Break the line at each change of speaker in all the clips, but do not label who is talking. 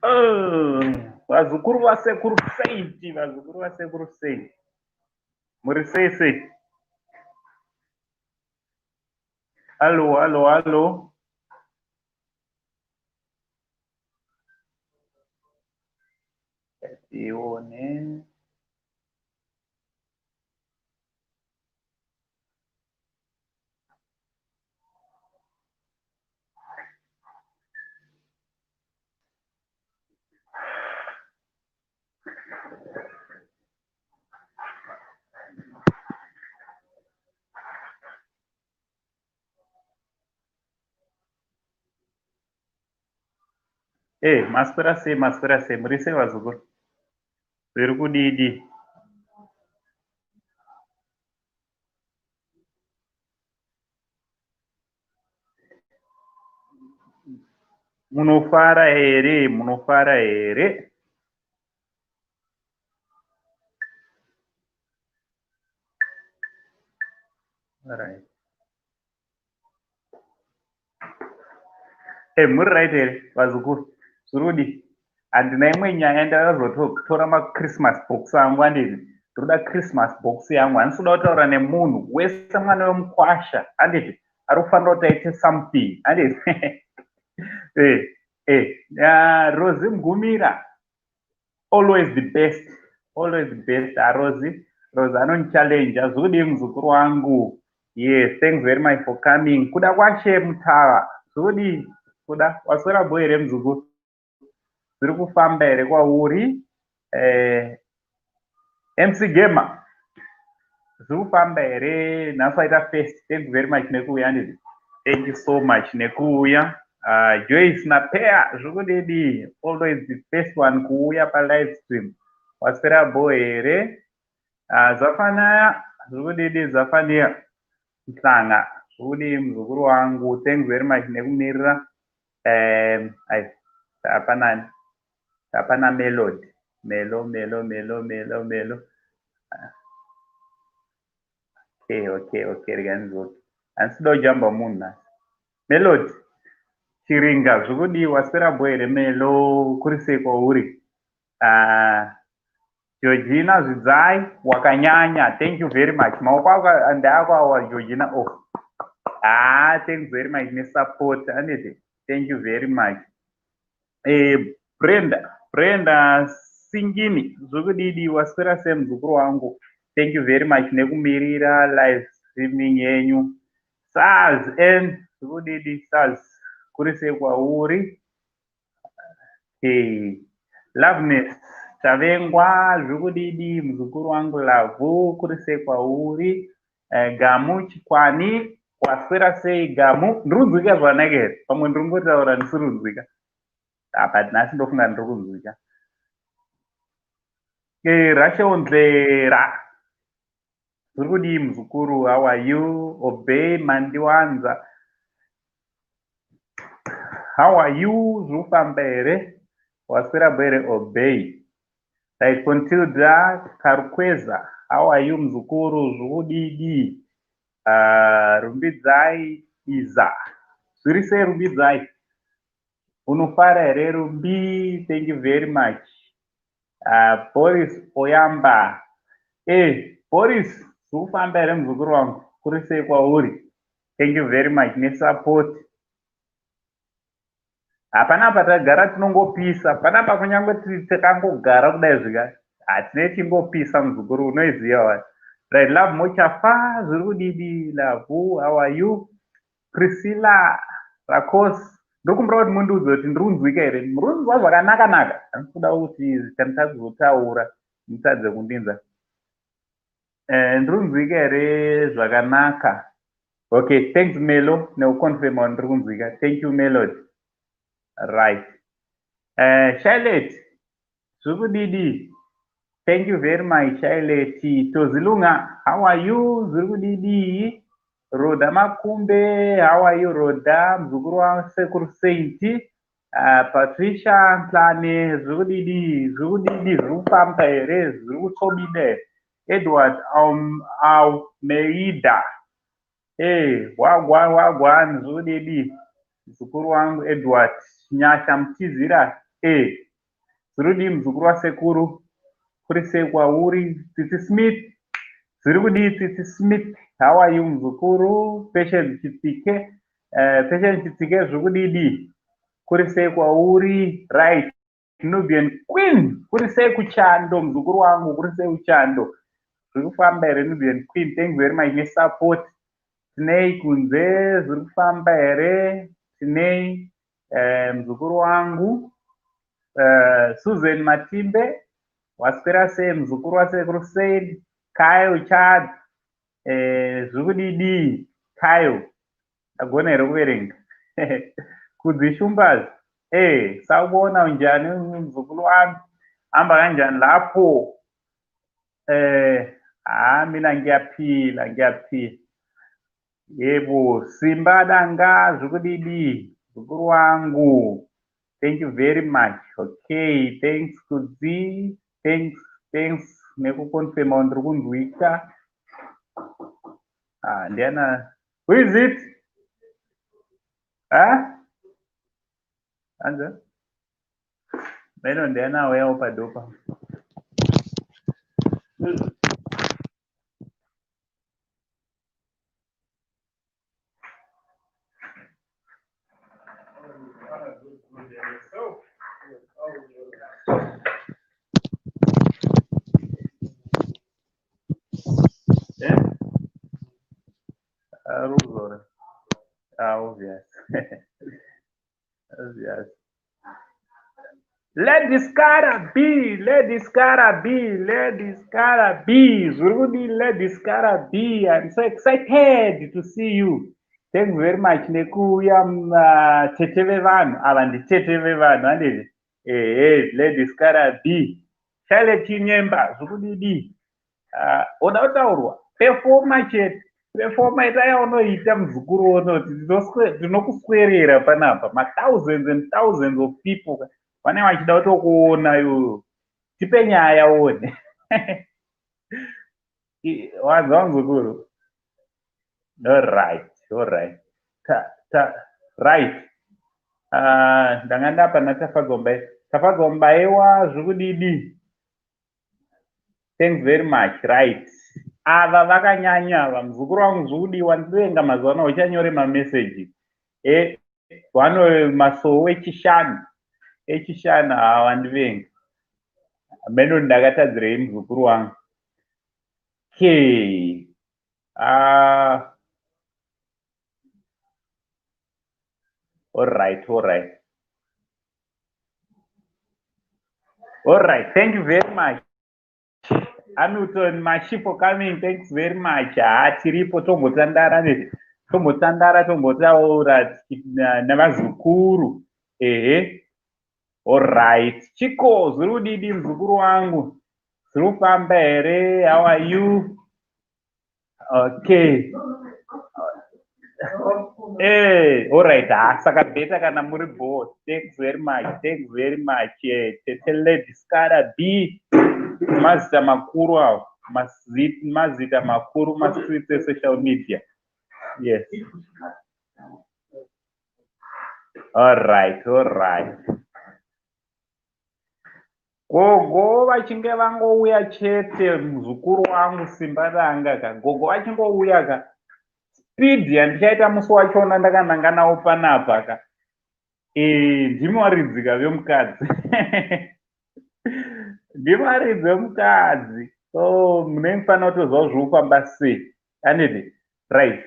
Oh, vazukuru vasekuru Saint, vazukuru vasekuru Saint. Muri sei sei? Hallo, hallo, hallo. Tione. Eh, maswera sei, maswera sei, muri sei vazukuru? Zviri kudidi? Munofara here? Munofara here? Right. Hey, muri right here vazukuru? Zviri kudii? Handina imwe nyaya ndakazotora machristmas box angu handiti ndinoda christmas box yangu handisi kuda kutaura nemunhu wese mwana wemukwasha handiti ari kufanira kuti aite something handiti eh, eh, Rozi Mgumira always the best, always the best. Arozi Rozi anondichallenge. Zvokudii muzukuru wangu? Yes, thanks very much for coming. Kuda kwashe Mutava, zvokudii kuda? Waswera bho here muzukuru? Zviri kufamba here kwauri? MC Gamer, zviri kufamba here? Nhasi waita first. Thank you very much nekuuya handiti. Thank you so much nekuuya. Joyce Napea, zvokudidi? Always the first one kuuya pa live stream. Waswera bho here? Zafanaya, zvokudidi Zafania Mhlanga, zvokudii muzukuru wangu? Thanks very much nekumirira. Ai, tapanani? Tapana Melody. Melo, Melo, Melo, Melo, Melo. Okay, rega ndidzoke. Handisi kuda kujamba munhu nhasi. Melody Chiringa, zvokudii? Waswera bho here Melo? Kuri sei kwauri? Georgina Zvidzai, wakanyanya. Thank you very much. Maoko ako ndeako awa Georgina. Oh. Ah, thanks very much nesupport. Anditi, thank you very much. Brenda Singini, zvokudidi? Waswera sei muzukuru wangu? Thank you very much nekumirira live streaming yenyu. Saz N, zvokudidi Saz? Kuri sei kwauri? Hey. Loveness Tavengwa, zvokudidi muzukuru wangu Lavhu? Kuri sei kwauri? Gamu Chikwani, waswera sei Gamu? Ndiri kunzwika zvakanaka here? Pamwe ndiri kungotaura ndisiri kunzwika. But nhasi ndofunga ndiri kunzwika. Rachel Ndlera, zviri kudii muzukuru? How are you? Obey Mandiwanza, how are you? Zviri kufamba here? Waswera bho here Obey? Right, Contilda Karukweza, how are you muzukuru? Zvokudidi? Rumbidzai Iza, zviri sei Rumbidzai? Unofara here Rumbi? Thank you very much. Boris Oyamba, Boris, zviri kufamba here muzukuru wangu? Kuri sei kwauri? Thank you very much nesupport. Hapana tagara tinongopisa panapa, kunyange takangogara kudai zvika hatine chingopisa muzukuru, unoiziva wa. Right, Love Mochafa, zviri kudidi Lavhu? How are you? Priscilla Rakos, ndiri kumbira kuti mundiudze kuti ndiri kunzwika here. Muri kunzwa zvakanaka naka? Handisi kuda kuti tanitakuzotaura mutadze kundinza. Ndiri kunzwika here zvakanaka? Okay, thanks Melo nekuconfirma ndiri kunzwika. Thank you Melody. Right, Charlotte, zviri kudidi? Thank you very much Charlotte. Tozilunga, how are you? Zviri kudidi? Roda Makumbe, how are you Roda? Muzukuru wasekuru Saint. Patricia Ntlane, zviri kudidi? Zviri kudidi? Zviri kufamba here? Zviri kutsobida here? Edward Almeida, hey, wagwan wagwan, zviri kudidi muzukuru wangu Edward? Nyasha Mutizira, hey. Zviri kudii muzukuru wasekuru? Kuri sei kwauri? Tsitsi Smith. Zviri kudii Tsitsi Smith? How are you muzukuru? Patience Chitsike. Patience Chitsike zviri kudii? Kuri sei kwauri? Right. Nubian Queen. Kuri sei kuchando muzukuru wangu? Kuri sei kuchando? Zviri kufamba here Nubian Queen? Thank you very much nesupport. Tinei kunze zviri kufamba here? Tinei muzukuru wangu Susan Matimbe, waswera sei muzukuru wasekuru Said? Kyle Chad, zviri kudidi Kyle? Ndagona here kuverenga? Kudzi Shumbazi, sawubona unjani mzukuru wami? Hamba kanjani lapho? Mina ngiyaphila, ngiyaphila. Yebo, Simba Danga, zviri kudidi muzukuru wangu? Thank you very much. Okay, thanks Kudzi. Thanks, thanks nekuconfirma ndiri kunzwika. Ah, ndiana. Who is it? Huh? Anza? Meno ndiana auyawo padopa. Ruzora. Ah, obvious. Obvious. Lady Scara B, Lady Scara B, Lady Scara B. Zviri kudii Lady Scara B? I'm so excited to see you. Thank you very much nekuuya tete vevanhu. Ava nditete vevanhu handiti? Ehe, Lady Scara B. Charlotte Chinyemba, zviri kudidi? Oda kutaurwa? Performa chete. Performa ita yaunoita muzukuru unoti ndinokuswerera panapa. Ma-thousands and thousands of people vane vachida kutokuona iyoyo. Tipe nyaya uone. Wanzwa muzukuru? Alright, alright. Ta, ta, right. Ndanga ndapa naTafadzwa Mubaiwa. Tafadzwa Mubaiwa zviri kudidi? Thanks very much. Right. Ava vakanyanya ava muzukuru wangu zviri kudiwa ndivenga mazuva ano uchanyore mameseji. Vano masowo echishanu. Echishanu hawa ndivenga. Meno ndakatadzirei muzukuru wangu. Okay. All right, all right. All right, thank you very much. Hamilton Mashi for coming, thanks very much. Tiripo tombotandara neti. Tombotandara tombotaura navazukuru. Ehe. All right. Chiko, zviri kudidi muzukuru wangu? Zviri kufamba here? How are you? Okay. All right. Saka better kana muri bored. Thanks very much. Thanks very much. Tete Lady Scara B. Mazita makuru awo. Mazita makuru mastreets esocial media. Yes. All right, all right. Gogo vachinge vangouya chete muzukuru wangu Simba Danga ka. Gogo vachingouya ka. Speed yandichaita musi wachona ndakananga nawo panapa ka. Ndimi waridzika vemukadzi. Ndimi waridzi vemukadzi. So munofanira kutoziva zviri kufamba sei. Handiti? Right.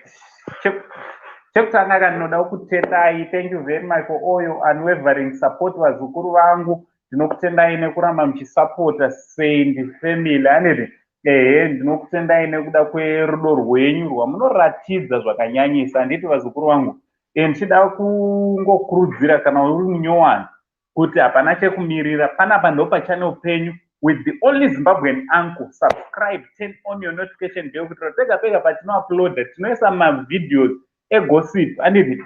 Chekutanga ka ndinoda kukutendai. Thank you very much for all your unwavering support vazukuru vangu. Ndinokutendai nekuramba muchisapota Saint family. Handiti? Ehe, ndinokutendai nekuda kwerudo rwenyu rwamunoratidza zvakanyanyisa. Handiti vazukuru vangu? Ndichida kungokurudzira kana uri munyowani kuti hapana chekumirira. Panapa ndo pachannel penyu with the only Zimbabwean uncle. Subscribe, turn on your notification bell kuitira pega pega patinouploada tinoisa mavideos egossip. Handiti?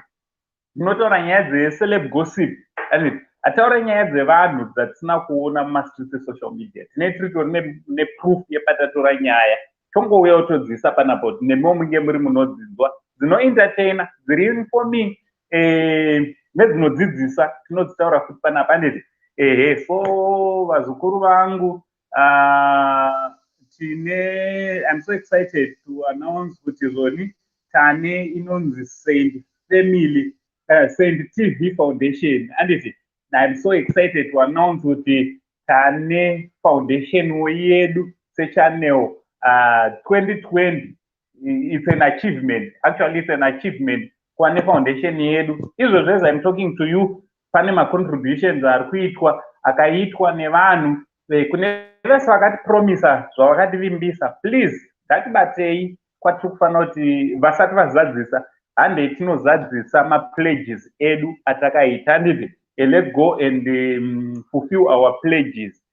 Tinotaura nyaya dzeceleb gossip. Handiti? Hataura nyaya dzevanhu dzatisina kuona mumastreets esocial media. Tinee tiritori neproof yepatatora nyaya. Tongouya kutodziisa panapa kuti nemiwo munge muri munodzidzwa dzinoentertaina, dziri informing, nedzinodzidzisa tinodzitaura futi panapa. Handiti? Ehe, so vazukuru vangu, tine, I'm so excited to announce kuti zvoni tane inonzi Saint Family, Saint TV Foundation, anditi? I'm so excited to announce kuti tane foundation yedu sechannel. 2020, it's an achievement. Actually, it's an achievement kuva nefoundation yedu. Izvozvo, as I'm talking to you, pane macontributions ari kuitwa, akaitwa nevanhu. Kune vese vakatipromisa, zvavakativimbisa, please ngatibatei kwatiri kufanira kuti vasati vazadzisa, handei tinozadzisa mapledges edu atakaita, handiti? Let's go and fulfill our pledges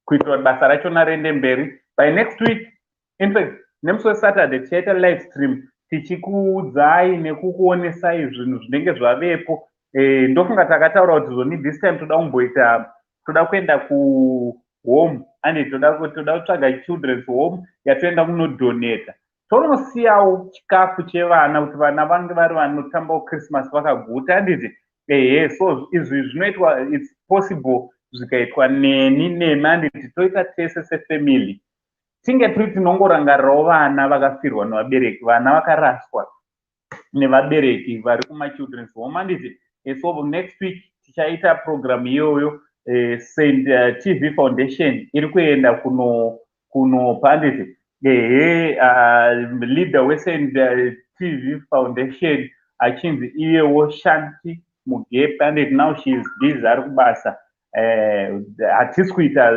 kuitira kuti basa rachona riende mberi. By next week, in fact nemusi weSaturday, tichaita live stream tichikuudzai nekukuonesai zvinhu zvinenge zvavepo. Ndofunga takataura kuti zvoni this time toda kumboita, toda kuenda kuhome, ande toda kutsvaga children's home yatoenda kunodonata, tonosiyawo chikafu chevana kuti vana vange vari vanotambawo Christmas vakaguta, handiti? Ehe, so izvi zvinoitwa, it's possible zvikaitwa neni, nemi, handiti? Toita tese sefamily, tinge tiri tinongorangarirawo vana vakafirwa nevabereki, vana vakaraswa nevabereki vari kumachildren's home, handiti? So next week tichaita program iyoyo. Saint TV Foundation iri kuenda kunopa, handiti? Ehe, leader weSaint TV Foundation achinzi iyewo Shanti Mugepe, handiti? Now she is busy, ari kubasa. Hatisi kuita,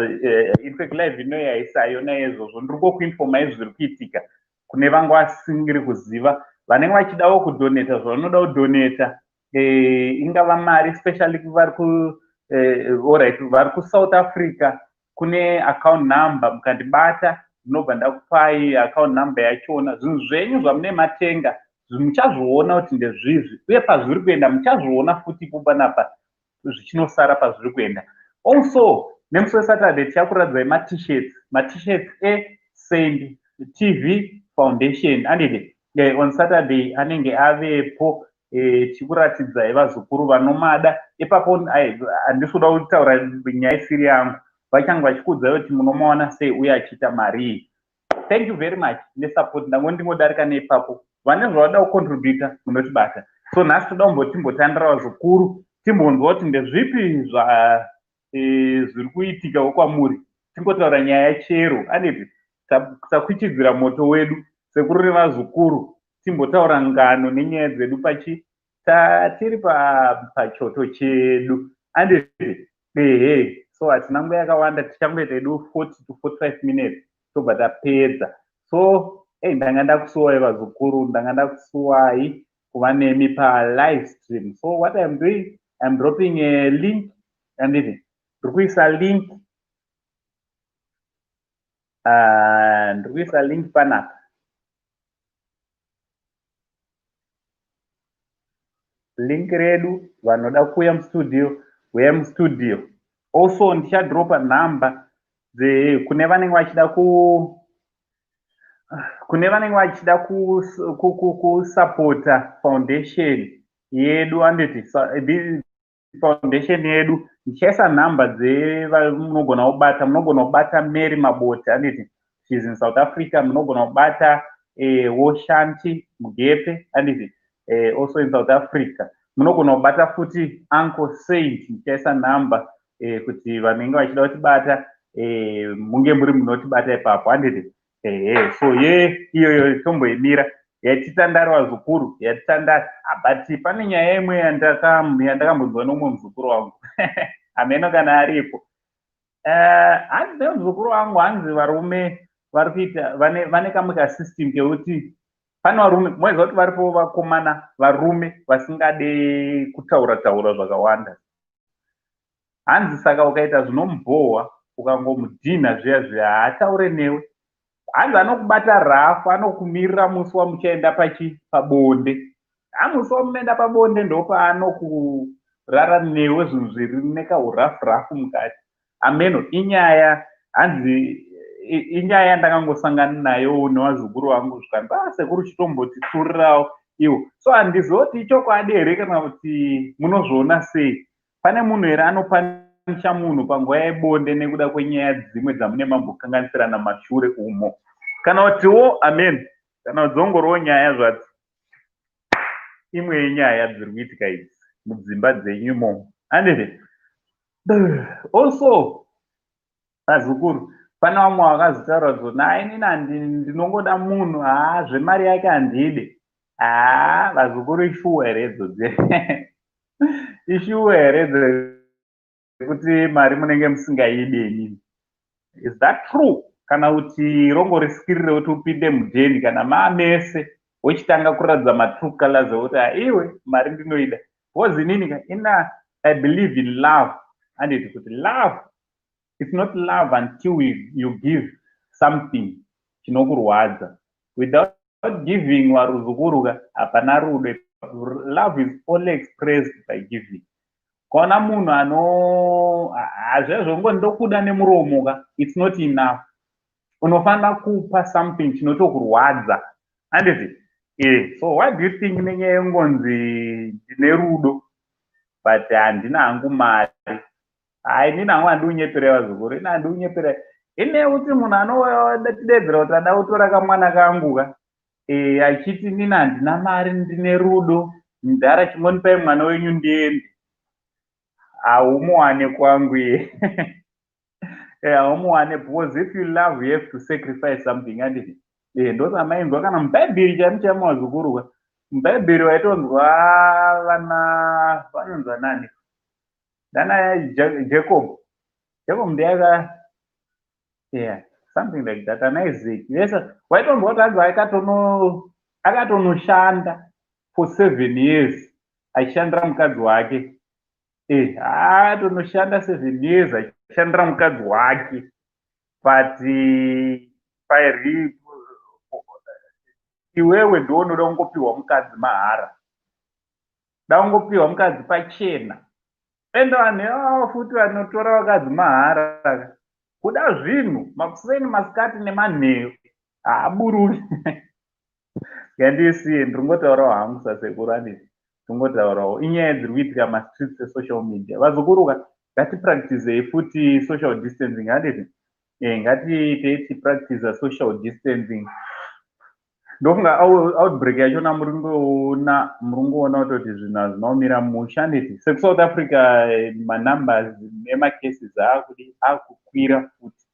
in fact live ino yaisayo. Naizvozvo ndiri ngokuinformai zviri kuitika kune vanga vasingiri kuziva, vanenge vachidawo kudonata zvavanoda kudonata, ingava mari, especially vari ku alright, vari kuSouth Africa, kune account number. Mukandibata ndinobva ndakupai account number yachona. Zvinhu zvenyu zvamune matenga muchazviona kuti ndezvizvi, uye pazviri kuenda muchazviona futi ipo panapa, zvichinosara pazviri kuenda. Also nemusi weSaturday tichakuratidzai maT-shirts, maT-shirts eSaint TV Foundation, anditi? On Saturday anenge avepo, tichikuratidzai vazukuru vanomada ipapo. Handisi kuda kutaura nyaya isiri yangu, vachange vachikuudzai kuti munomawana sei uye achiita marii. Thank you very much nesupport. Ndango ndingodarika neipapo. Vane zvavada kucontributa munotibata. So nhasi toda kumbotimbotandira vazukuru, timbonzwa kuti ndezvipi zviri kuitikawo kwamuri, tingotaura nyaya chero, anditi? Takuchidzira moto wedu, sekuru nevazukuru, timbotaura ngano nenyaya dzedu pachi tiri pachoto chedu, anditi? Ehe, so hatina nguva yakawanda, tichangoita edu 40 to 45 minutes, tobva tapedza. So ei, ndanga ndakusuwai vazukuru, ndanga ndakusuwai kuva nemi palive stream. So what I'm doing, I'm dropping a link, anditi? Ndiri kuisa link, ndiri kuisa link panapa, link redu. Vanoda kuuya mustudio, uya mustudio. Also ndichadropa nhamba kune vanenge vachida ku kune vanenge vachida kusapota foundation yedu, handiti? Foundation yedu, ndichaisa nhamba dzemunogona kubata. Munogona kubata Mary Maboti, handiti? She's in South Africa. Munogona kubata Woshanti Mugepe, handiti? Also in South Africa. Munogona kubata futi Uncle Saint. Ndichaisa nhamba kuti vanenge vachida kutibata, munge muri munotibata ipapo, handiti? Ehe, so ye iyoyo tomboimira yatitandari vazukuru, yatitandari. But pane nyaya imwe yandakambonzwa nomumwe muzukuru wangu, hameno kana aripo. Hanzi nemuzukuru wangu, hanzi varume vari kuita, vane kamwe kasystem kekuti pane varume, moziva kuti varipo vakomana, varume vasingade kutaura taura zvakawanda, hanzi saka ukaita zvinomubhohwa, ukangomudhinha zviya zviya, haataure newe. Hanzi anokubata rafu, anokumirira musi wamuchaenda pachi pabonde. Hamusi wamunoenda pabonde ndopaanokurara newe, zvinhu zviri nekaurafu rafu mukati. Ameno inyaya, hanzi inyaya yandakangosangana nayo nevazukuru vangu, zvikanzi, "Ah, sekuru, chitombotitsurirawo iwo." So handizoti ichokwadi here kana kuti munozviona sei? Pane munhu here anopa Kupanisha munhu panguva yebonde nekuda kwenyaya dzimwe dzamune mambokanganisirana mashure umo, kana kutiwo amen, kana kudzongorowo nyaya zvadzo. Imwe yenyaya dziri kuitika idzi mudzimba dzenyu imomo, handiti? Also, vazukuru, pane vamwe vakazotaura kuti, "Nai, inini ndinongoda munhu, haa, zvemari yake handide." Haa, vazukuru, ishuwa here idzodzi? Ishuwa here dzekuti mari munenge musingaide inini? Is that true? Kana kuti rongori skiri rekuti upinde mudheni kana maamese, wochitanga kuratidza matrue colors ekuti, "Aiwe, mari ndinoida"? Because inini ka, ina I believe in love, handiti? Kuti love, it's not love until you give something chinokurwadza. Without giving, varuzukuru ka, hapana rudo. Love is only expressed by giving. Kaona munhu ano hazvezvo ndokuda nemuromo ka, it's not enough. Unofanira kupa something chinotokurwadza, handiti? So what do you think nenyaya yengonzi, "Ndine rudo, but handina hangu mari"? Hai, inini hangu handiunyeperei, vazukuru, ini handiunyeperei. Ine kuti munhu anotidedzera kuti ada kutora kamwana kangu ka, achiti, "Inini handina mari, ndine rudo, mudhara, chingonipai mwana wenyu ndiende," haumuwane kwangu iye, haumuwane. Because if you love, you have to sacrifice something, handiti? Ndosamainzwa kana mubhaibheri chaimo chaimo, vazukuru ka. Mubhaibheri waitonzwa vana vanonzwa nani? Ndana Jacob. Jacob ndeyaka, yeah, something like that. Ana Isaac vese waitonzwa kuti hanzi akatonoshanda for 7 years achishandira mukadzi wake. Atonoshanda 7 years achishandira mukadzi wake, but pairi iwewe ndounoda kungopiwa mukadzi mahara, da kungopiwa mukadzi pachena. Ende vanhu ivavo futi vanotora vakadzi mahara, kuda zvinhu makuseni, masikati nemanheru, haabururi. Ngandisiye, ndiri ngotaurawo hangu sasekuru, anditi? Tingotaurawo inyaya dziri kuitika mastreets esocial media. Vazukuruka, ngatipractisei futi social distancing, handiti? Ngatiitei tipractisa social distancing. Ndofunga outbreak yachona muri ngoona, muri ngoona kutoti zvinhu hazvina kumira mushe, handiti? SekuSouth Africa, manumbers emacases aakudi akukwira futi.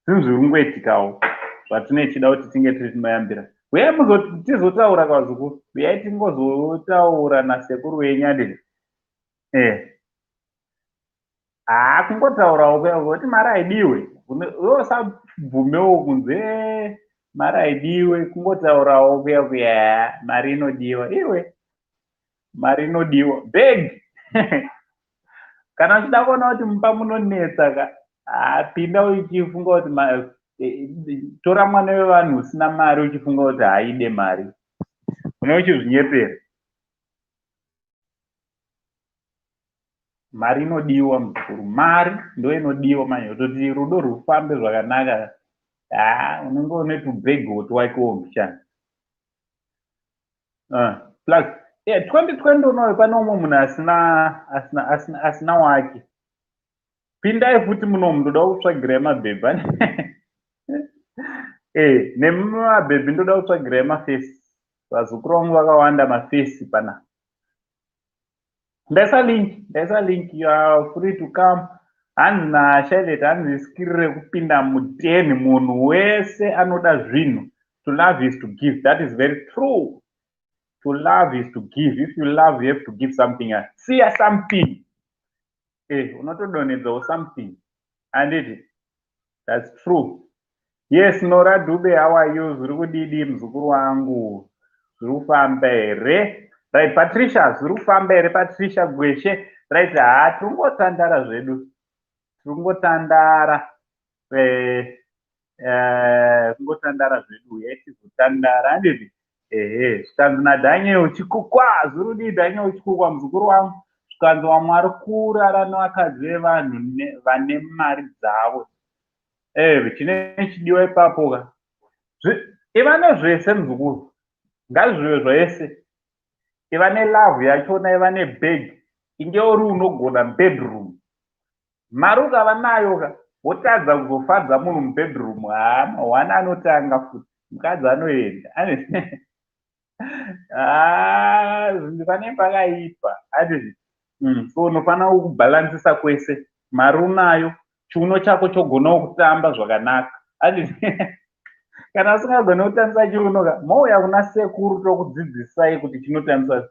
Zvinhu zviri kungoitikawo zvatinee chida kuti tinge tiri tinoyambira. Uyai tizotaura, kavazukuru, uyai tingozotaura nasekuru wenyu, handiti? Haa, kungotaurawo kuya kuti mari haidiwe, iwe usabvumewo kunze mari haidiwe. Kungotaurawo kuya kuya, mari inodiwa iwe, mari inodiwa. Bhegi, kana uchida kuona kuti mumba munonetsa ka, hapinda uchifunga kuti tora mwana wevanhu usina mari, uchifunga kuti haide mari, une uchizvinyepera. Mari inodiwa, muzukuru, mari ndo inodiwa manje kutoti rudo rufambe zvakanaka. Ha, unenge une tubhegi twakewo mbichana. Plus, yeah, 2020 unoyo pane umwe munhu asina asina asina asina wake. Pindai futi munomu, ndoda kutsvagirai mabhebhi. Nemabhebhi ndoda kutsvagirai mafesi. Vazukuru vangu vakawanda, mafesi pana. Ndaisa link, ndaisa link, you are free to come. Hanzi naShailet, hanzi skiri rekupinda muteni, munhu wese anoda zvinhu. To love is to give. That is very true. To love is to give. If you love, you have to give something. Siya something. Unotodonhedzawo something. Handiti? That's true. Yes, Nora Dube, how are you? Zviri kudidi, muzukuru wangu? Zviri kufamba here? Right, Patricia, zviri kufamba here, Patricia Gweshe? Right, haa, tiri kungotandara zvedu. Tiri kungotandara. Kungotandara zvedu, yetizotandara, handiti? Ehe, zvikanzi naDaniel Chikukwa, zviri kudii, Daniel Chikukwa, muzukuru wangu? Zvikanzi vamwe vari kurara nevakadzi vevanhu vane mari dzavo. Chine chidiwa ipapo ka. Iva nezvese, muzukuru. Ngazvive zvese. Iva nelove yachona, iva nebhegi. Inge uri unogona bedroom. Mari ukava nayo ka, wotadza kuzofadza munhu mubedroom, haa, mahwana anotanga futi, mukadzi anoenda. Haa, zvinhu pane pakaipa. Handiti? So unofanira kubhalansisa kwese. Mari unayo, chiuno chako chogonawo kutamba zvakanaka. Handiti? Kana usingagoni kutambisa chiuno ka, mouya kuna sekuru tokudzidzisai kuti chinotambisa.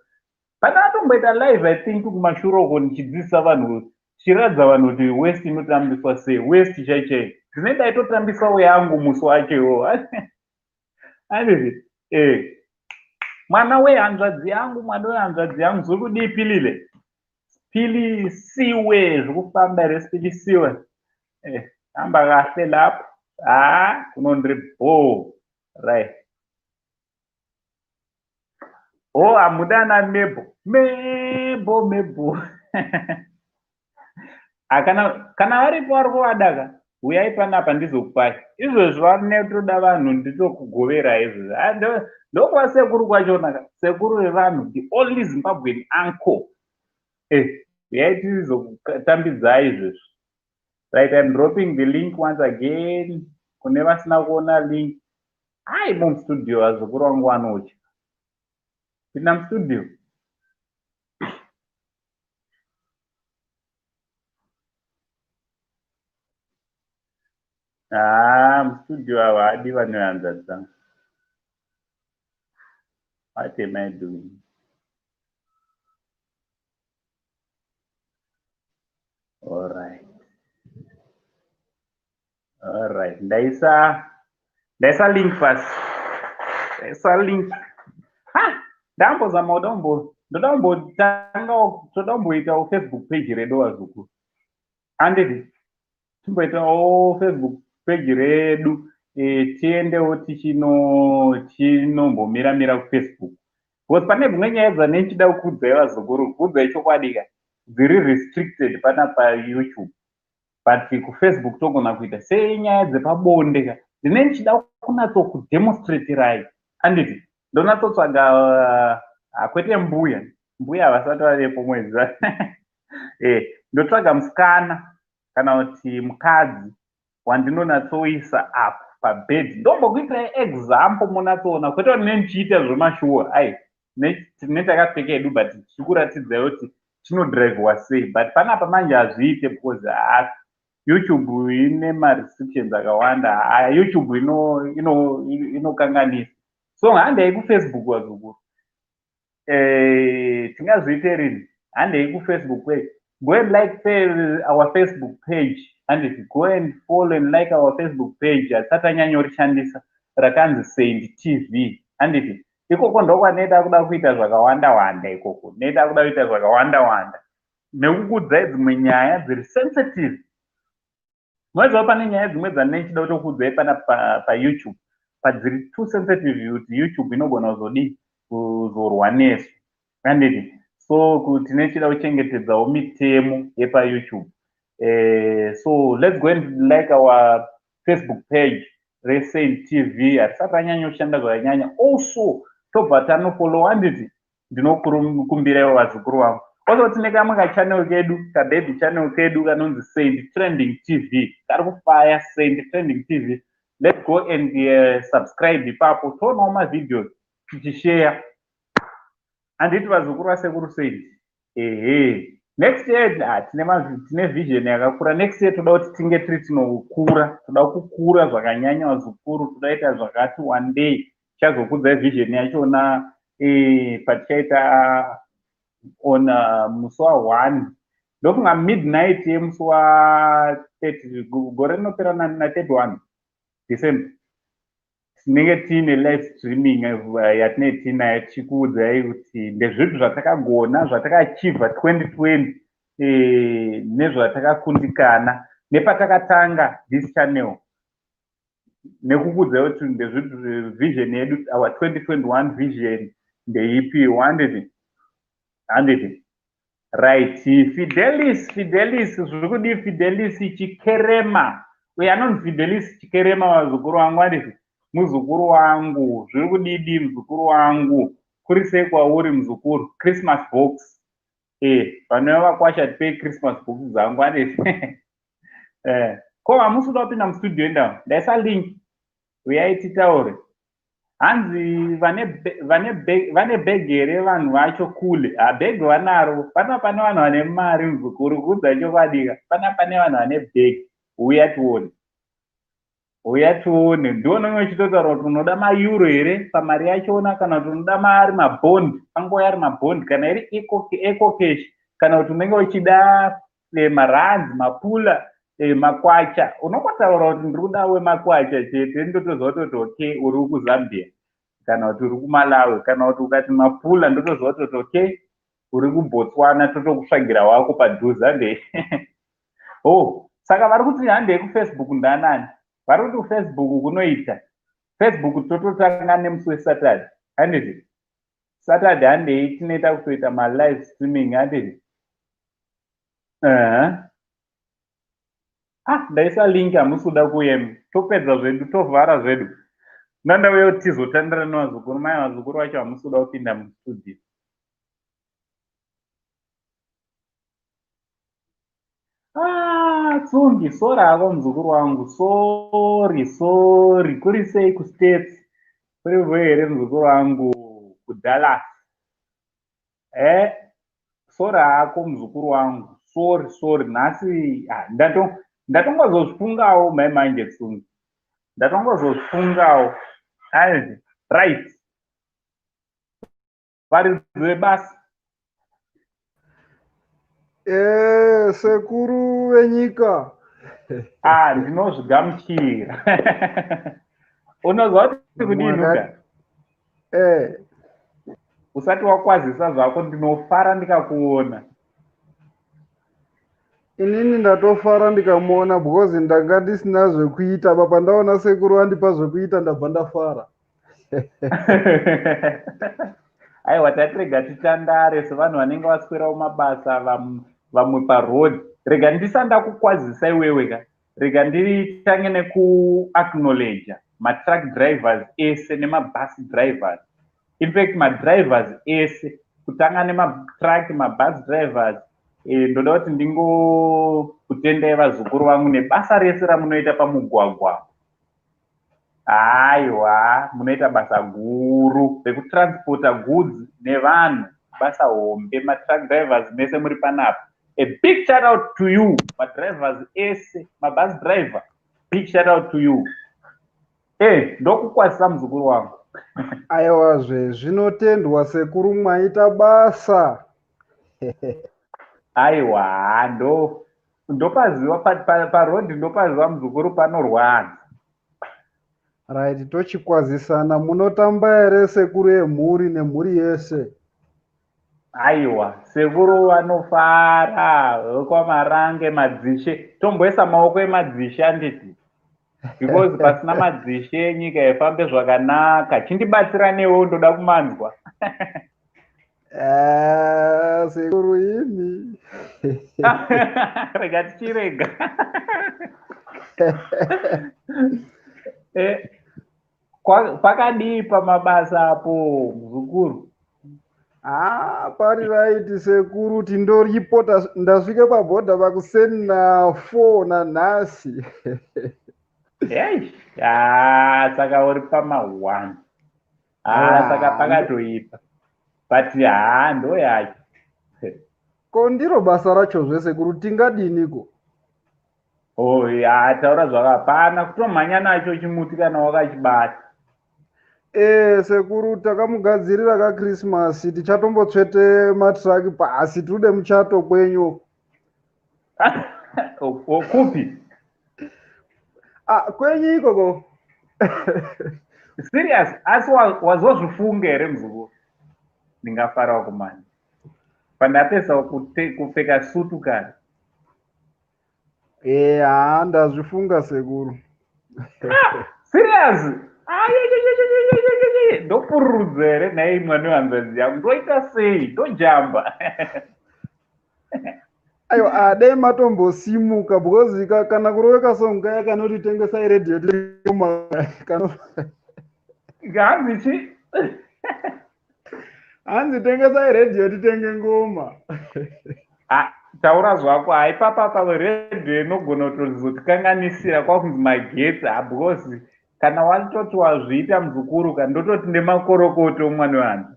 Pana atomboita live, I think, kumashure uko, ndichidzidzisa vanhu, tichiratidza vanhu kuti waist inotambiswa sei, waist chai chai. Ndine ndaitotambisawo yangu musi wacho iwowo. Handiti? Eh. Mwana wehanzvadzi yangu, mwana wehanzvadzi yangu, zviri kudii, Pilile? Pilisiwe, zviri kufamba here, Sipilisiwe? Eh, hamba kahle lapho. Ah, kunondiri bho. Right. Oh, hamuda ana Mebo. Mebo, Mebo. Kana varipo vari kuvada ka, uyai panapa ndizokupai. Izvozvi vanotoda vanhu, nditokugoverai izvozvi. Ndokuva sekuru kwachona ka, sekuru vevanhu, the only Zimbabwean uncle. Eh, uyai tizokutambidzai izvozvi. Right, I'm dropping the link once again. Kune vasina kuona link. Ai, mustudio vazukuru vangu vanotya. Pinda mustudio. Ah, mustudio havadi vanoyanza dzangu. What am I doing? All right. All right. Ndaisa link pasi. Ndaisa link. Ha! Ndambozama kuda kumbo ndoda kumbotanga, toda kumboitawo Facebook page redu, vazukuru. Handiti? Timboitawo Facebook page redu, tiendewo tichinombomira mira kuFacebook. Because pane dzimwe nyaya dzanenchida kukuudzai, vazukuru, kuudzai chokwadi ka, dziri restricted pana paYouTube. But kuFacebook togona kuita senyaya dzepabonde ka. Ndine ndichida kunyatsokudemonstratirai. Handiti? Ndonatsotsvaga, kwete mbuya. Mbuya havasati vavepo mwedzi. Eh, ndotsvaga musikana kana kuti mukadzi wandinonatsoisa apo pabhedhi, ndombokuitirai example munatsoona, kwete kuti ndichiita zvemashuwa. Ai, tine takapfeka hedu, but tichikuratidzai kuti chinodhiraivhiwa sei. But panapa manje hazviite because ha, YouTube ine marestrictions akawanda. Ha, YouTube inokanganisa. So handei kuFacebook, vazukuru. Tingazviite rini? Handei kuFacebook page. Go and like our Facebook page. Handiti? Go and follow and like our Facebook page. Hatisati tanyanyorishandisa, rakanzi Saint TV. Handiti? Ikoko ndokwaneta kuda kuita zvakawanda wanda. Ikoko neta kuda kuita zvakawanda wanda nekukuudzai dzimwe nyaya dziri sensitive. Moziva pane nyaya dzimwe dzandinechida kutokuudzai pana paYouTube pa padziri too sensitive kuti YouTube inogona kuzodii, kuzorwa nesu. Handiti? So tinechida kuchengetedzawo mitemo yepaYouTube. So let's go and like our Facebook page reSaint TV. Hatisati ranyanyoshanda zvakanyanya. Also tobva tanofollow. Handiti? Ndinokumbiraiwo, vazukuru vangu. Also tine kamwe kachannel kedu, kababy channel kedu kanonzi Saint Trending TV, kari kufaya. Saint Trending TV, let's go and subscribe ipapo, toonawo mavideos tichishare. Handiti, vazukuru vasekuru Saint? Ehe, next year, ah, tine vision yakakura. Next year toda kuti tinge tiri tinokura, toda kukura zvakanyanya, vazukuru. Toda ita zvakati one day. Tichazokudzai vision yachona patichaita on musi wa1, ndofunga midnight yemusi wa30. Gore rinopera na31 December tinenge tiine live streaming yatinenge tiinayo, tichikuudzai kuti ndezvipi zvatakagona, zvatakaachieva 2020, nezvatakakundikana, nepatakatanga this channel, nekukuudzai kuti ndezvipi vision yedu, our 2021 vision ndeipi. Handiti? Handiti? Right. Fidelis, Fidelis, zviri kudii, Fidelis Chikerema? Uyo anonzi Fidelis Chikerema, vazukuru vangu. Handiti? Muzukuru wangu, zviri kudidi, muzukuru wangu? Kuri sei kwauri, muzukuru? Christmas box. E vanouya vakwasha, tipei Christmas box dzangu ane. Ko hamusi kuda kupinda mustudio? Endawo, ndaisa link, uyai titaure. Hanzi vane bhegi here vanhu vacho kule? Habhegi vanaro pana. Pane vanhu vane mari, muzukuru, kuudza chokwadika, pana pane vanhu vane bhegi. Uya tione, uya tione. Ndiwo uchitotaura kuti unoda maeuro here pamari yachona, kana kuti unoda mari mabhondi, angouya ari mabhondi, kana iri EcoCash, kana kuti unenge uchida marands, mapula, makwacha. Unongotaura kuti ndiri kuda wemakwacha chete, ndotoziva kutoti okay, uri kuZambia kana kuti uri kuMalawi, kana kuti ukati mapula, ndotoziva kutoti okay, uri kuBotswana, totokutsvagira wako padhuze. Handei. Oh, saka vari kuti handei kuFacebook. Ndanani vari kuti kuFacebook kunoita? Facebook tototanga nemusi weSaturday, handiti? Saturday handei, tinoita kutoita malive streaming, handiti? Ah, ndaisa link, hamusi kuda kuuya. Topedza zvedu, tovhara zvedu. Ndandauya kuti tizotandira nevazukuru. Mai, vazukuru vacho hamusi kuda kupinda mustudio. Ah, Tsungi, sorry hako muzukuru wangu, sorry, sorry. Kuri sei kuStates? Kuri bho here, muzukuru wangu, kuDallas? Sorry hako muzukuru wangu, sorry, sorry. Nhasi ah, ndatongozozvifungawo mai manje, Tsungi, ndatongozozvifungawo. Right, varidzi vebasa.
Sekuru venyika.
Ah, ndinozvigamuchira. Unoziva kuti kudinuka? Usati wakwazisa zvako, ndinofara ndikakuona.
Inini ndatofara ndikamuona because ndanga ndisina zvekuita. Pa pandaona sekuru vandipa zvekuita, ndabva ndafara.
Aiwa, tatirega titandare sevanhu vanenge vaswerawo mabasa, vamwe paroad. Rega ndisanda kukwazisa iwewe ka, rega nditange nekuacknowledga matruck drivers ese nemabus drivers, in fact madrivers ese, kutanga nematruck, mabus drivers. Ndoda kuti ndingokutendai vazukuru vangu nebasa rese ramunoita pamugwagwa. Aiwa, munoita basa guru rekutransporta goods nevanhu, basa hombe. Matruck drivers mese muri panapa, a big shout out to you. Madrivers ese, mabus driver, big shout out to you. Ndokukwazisa muzukuru wangu.
Aiwazve, zvinotendwa sekuru, mwaita basa.
Aiwa, ndopaziva parodhi, ndopaziva muzukuru, panorwadza.
Right, tochikwazisana. Munotamba here sekuru emhuri nemhuri yese?
Aiwa, sekuru vanofara vekwaMarange, madzishe. Tomboisa maoko emadzishe, handiti? Because pasina madzishe nyika ifambe zvakanaka. Chindibatsira newo, ndoda kumanzwa.
Sekuru imi.
Rega tichirega. Pakadii pamabasa apo, muzukuru?
Ah, pari right sekuru, tindoripo. Ndasvika pabhodha pakuseni na4 nanhasi.
Ei, ah, saka uri pama1. Ah, saka pakatoipa, but haa, ndo yacho.
Ko ndiro basa racho zvesekuru, tingadiniko?
Oh ya, taura zvakapana, kutomhanya nacho chimuti kana wakachibata.
Sekuru, takamugadzirira kaChristmas, tichatombotsvete matraki pasi, tirude muchato kwenyu.
Kupi?
Ah, kwenyu ikoko.
Serious? Asi wazozvifunga here, muzukuru? Ndingafarawo kumanya pandapesa kupfeka sutu kare.
Haa, ndazvifunga sekuru.
Serious? Ndopururudza here nhai mwana wehanzvadzi yangu? Ndoita sei? Ndojamba?
Aiwa, adai matombosimuka because kana kuroveka song kaya kanoti tengesai redhiyo.
Hanzi chi?
Hanzi tengesai redhiyo titenge ngoma.
Ah, taura zvako haipapapa redhiyo inogona kutozotikanganisira kwakunzi magetsi ah, because kana watoti wazviita muzukuru ka ndototi nemakorokoto mwana wevanhu.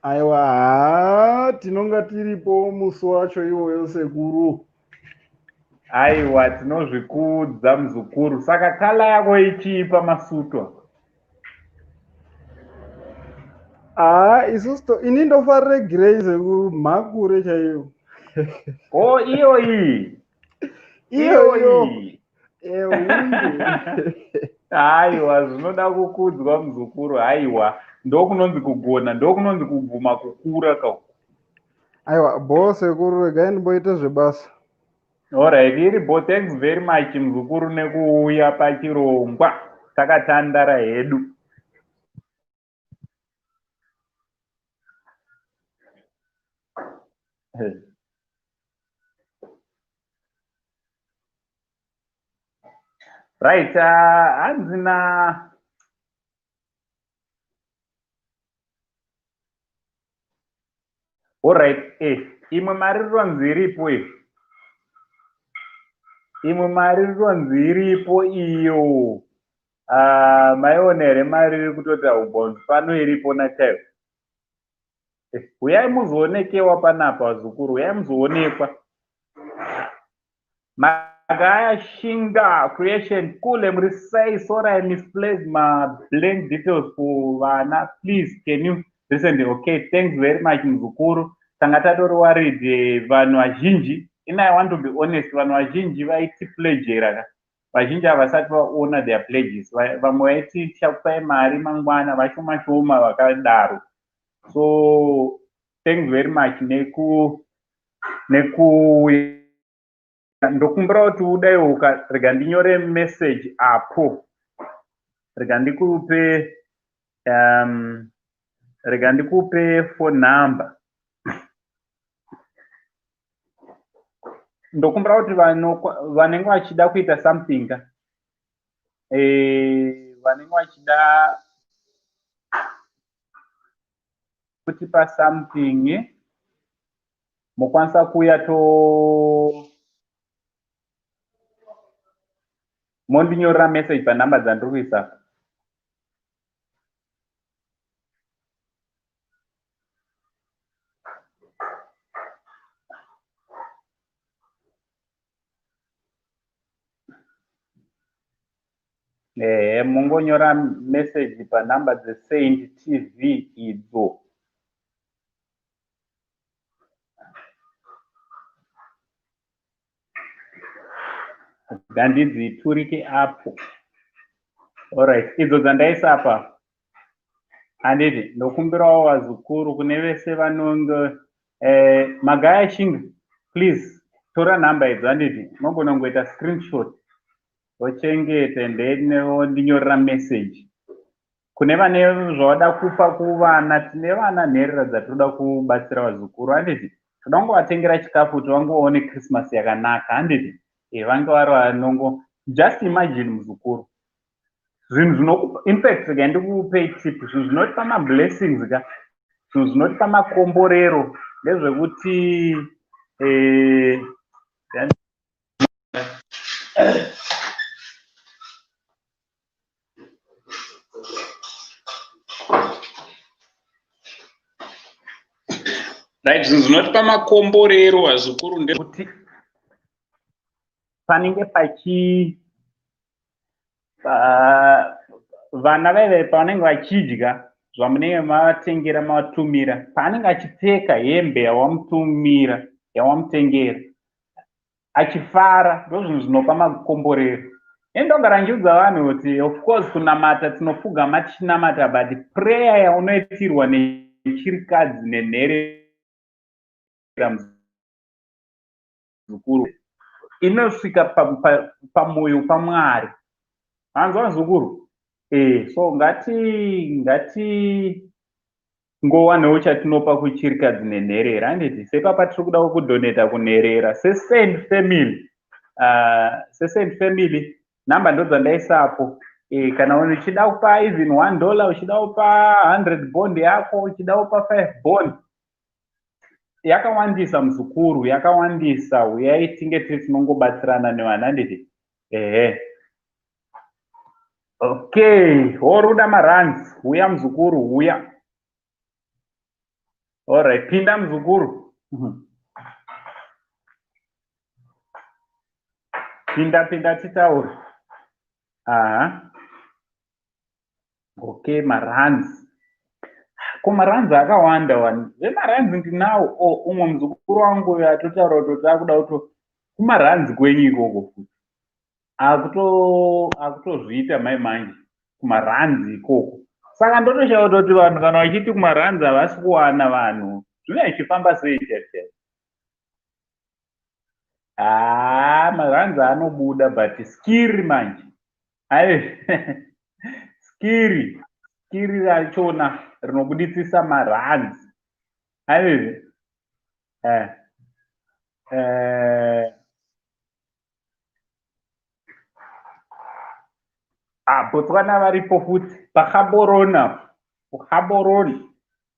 Aiwa, haa tinonga tiripo musi wacho iwoyo sekuru.
Aiwa, tinozvikudza muzukuru. Saka kala yako ichii pamasutwa?
Haa isusu ini ndofarire grey sekuru, mhakure chaiyo.
O iyo iyi.
Iyo iyo.
Aiwa, zvinoda kukudzwa muzukuru. Aiwa, ndokunonzi kugona, ndokunonzi kubvuma kukura ka.
Aiwa, bho sekuru, regai ndimboite zvebasa.
Alright, iri bo. Thanks very much muzukuru nekuuya pachirongwa. Takatandara hedu. Right, hanzi na Alright, imwe mari ronzi iripo iyo. Imwe mari ronzi iripo iyo. Maiona here mari iri kutoti haubonzi pano iripo nachaivo. Uyai muzoonekewa panapa vazukuru, uyai muzoonekwa. Magaya Shinga Creation Kule muri sei? Sorry I misplaced my blank details for vana. Please can you resend? Okay, thanks very much muzukuru. Tanga tatori worried vanhu vazhinji. In I want to be honest, vanhu vazhinji vaiti pledgera ka. Vazhinji havasati vaona their pledges. Vamwe vaiti tichakupai mari mangwana, vashoma shoma vakadaro. So thanks very much neku ndokumbira kuti udai rega ndinyore message apo. Rega ndikupe rega ndikupe phone number. Ndokumbira kuti vanenge vachida kuita something vanenge vachida kutipa something, mokwanisa kuuya to mondinyorera message panhamba dzandiri kuisa. Ehe, mungonyora message panhamba dzeSaint TV idzo. Ngandidziturike apo. Alright, idzo dzandaisa apa. Handiti, ndokumbirawo vazukuru kune vese vanonge Magaya Shinga, please tora nhamba idzo handiti, unogona kungoita screenshot wochengeta and then wondinyorera message. Kune vane zvavada kupa kuvana, tine vana nherera dzatinoda kubatsira vazukuru handiti. Toda kungovatengera chikafu kuti vangoone Christmas yakanaka handiti. Vange vari vanongo just imagine muzukuru. Zvinhu zvinokupa, in fact rega ndikupei tip, zvinhu zvinotipa mablessings ka, zvinhu zvinotipa makomborero ndezvekuti right, zvinhu zvinotipa makomborero vazukuru ndekuti panenge pachi vana vaive pavanenge vachidya zvamunenge mavatengera mavatumira, paanenge achipfeka hembe yawamutumira yawamutengera achifara, ndozvinhu zvinopa makomborero. Indogara ndichiudza vanhu kuti of course kunamata tinopfugama tichinamata, but prayer yaunoitirwa nechirikadzi nenherera muzukuru inosvika pamwoyo paMwari. Manzwa muzukuru? So ngati ngowanewo chatinopa kuchirikadzi nenherera handiti. Sepapa tiri kuda kudonata kunherera seSaint Family. SeSaint Family nhamba ndodzandaisapo. Kana uchida kupa even $1, uchida kupa 100 bond yako, uchida kupa 5 bond, Yakawandisa muzukuru, yakawandisa. Uyai tinge tiri tinongobatsirana nevanhu, handiti? Ehe. Okay, horuda marands. Huya muzukuru, huya. Alright, pinda muzukuru. Pinda, pinda titaure. Aha. Okay, marands. Ko marands akawanda wani. Vemarands ndinawo. Oh, umwe muzukuru wangu uyo atotaura kuti akuda kuto kumarands kwenyu ikoko futi. Akutozviita mai manje kumarands ikoko. Saka ndotoshaya kutoti vanhu kana vachiti kumarands havasi kuwana vanhu, zvinenge zvichifamba sei chaizvo chaizvo? Haa, marands anobuda but skiri manje. Ai skiri, skiri rachona rinobuditsisa marands. Ai eh eh Ah, Botswana varipo futi paGaborone, kuGaborone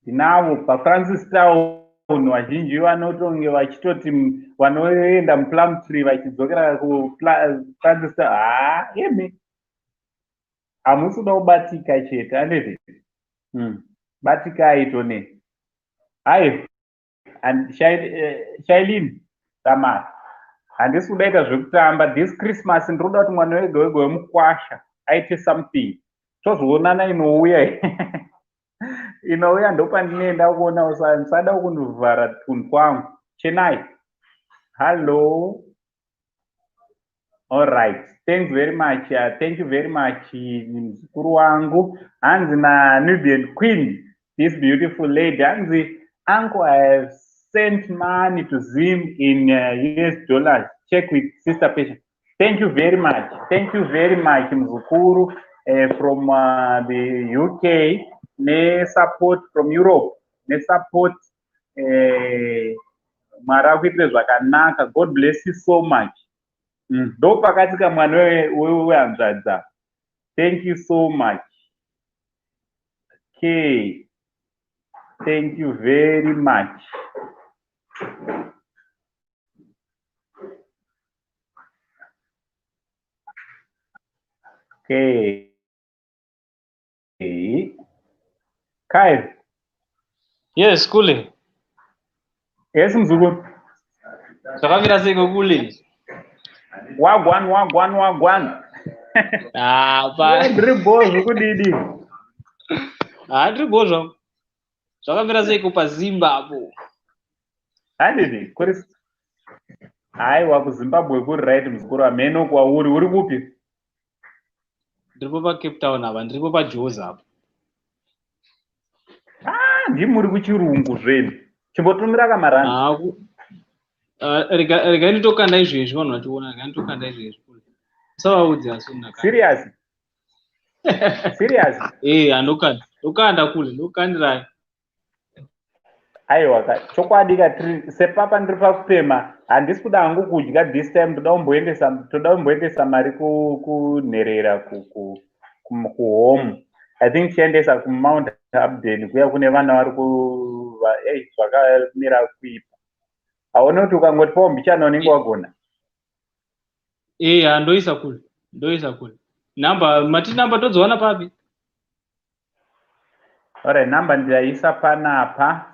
ndinavo paFrancis Town. Vazhinji vanotonge vachitoti vanoenda muPlumtree vachidzokera kuFrancis Town. Haa, imi hamusi kuda kubatika chete, andizvi? Batikai tone. Hai, Shailene Samara, handisi kuda ita zvekutamba this Christmas. Ndiri kuda kuti mwana wega wega wemukwasha aite something. Tozoonana inouya, inouya ndopandinoenda kuona. Musada kundovhara tunhu kwangu. Chenai, hello. All right, thanks very much. Thank you very much, muzukuru wangu. Hanzi naNubian Queen, this beautiful lady, hanzi, "Uncle, I have sent money to Zim in US dollars. Check with Sister Patient." Thank you very much. Thank you very much, muzukuru, from the UK, ne support from Europe, ne support. Mwari akuitire zvakanaka. God bless you so much. Ndo pakatika mwana wehanzvadza. Thank you so much. Okay. Thank you very much. Okay. Kyle.
Yes, kule.
Yes, mzukuru.
Zvakamira seiko kule?
Wagwan, wagwan, wagwan.
Ah, pa.
Ndiri bho, zvekudidi?
Ah, ndiri bho zvangu. Zvakamira seiko paZimbabwe?
Handiti kuri, haiwa, kuZimbabwe kuri right, muzukuru. Hameno kwauri, uri kupi?
Ndiripo paCape Town apa, ndiripo paJozi apa.
Ah, ndimuri kuchirungu zvenyu. Chimbotumira kamarandi.
Ah, ah, rega nditokanda izvezvi vanhu vachiona, rega nditokanda izvezvi. Usavaudze asi ndakanda.
Serious? Serious?
Eh, andokanda. Ndokanda kule, ndokandirai.
Aiwa ka, chokwadi ka, tiri sepapa ndiri pakupema. Handisi kuda hangu kudya this time. Ndoda kumboendesa, toda kumboendesa mari kunherera, kuhome. I think tichaendesa kuMount Hampden kuya kune vana vari ku ei, zvakamira kuipa. Haone kuti ukangotipawo mbichana unenge wagona.
Eh, andoisa kule. Ndoisa kule. Namba, mati namba todziwana papi?
Alright, namba ndaisa panapa.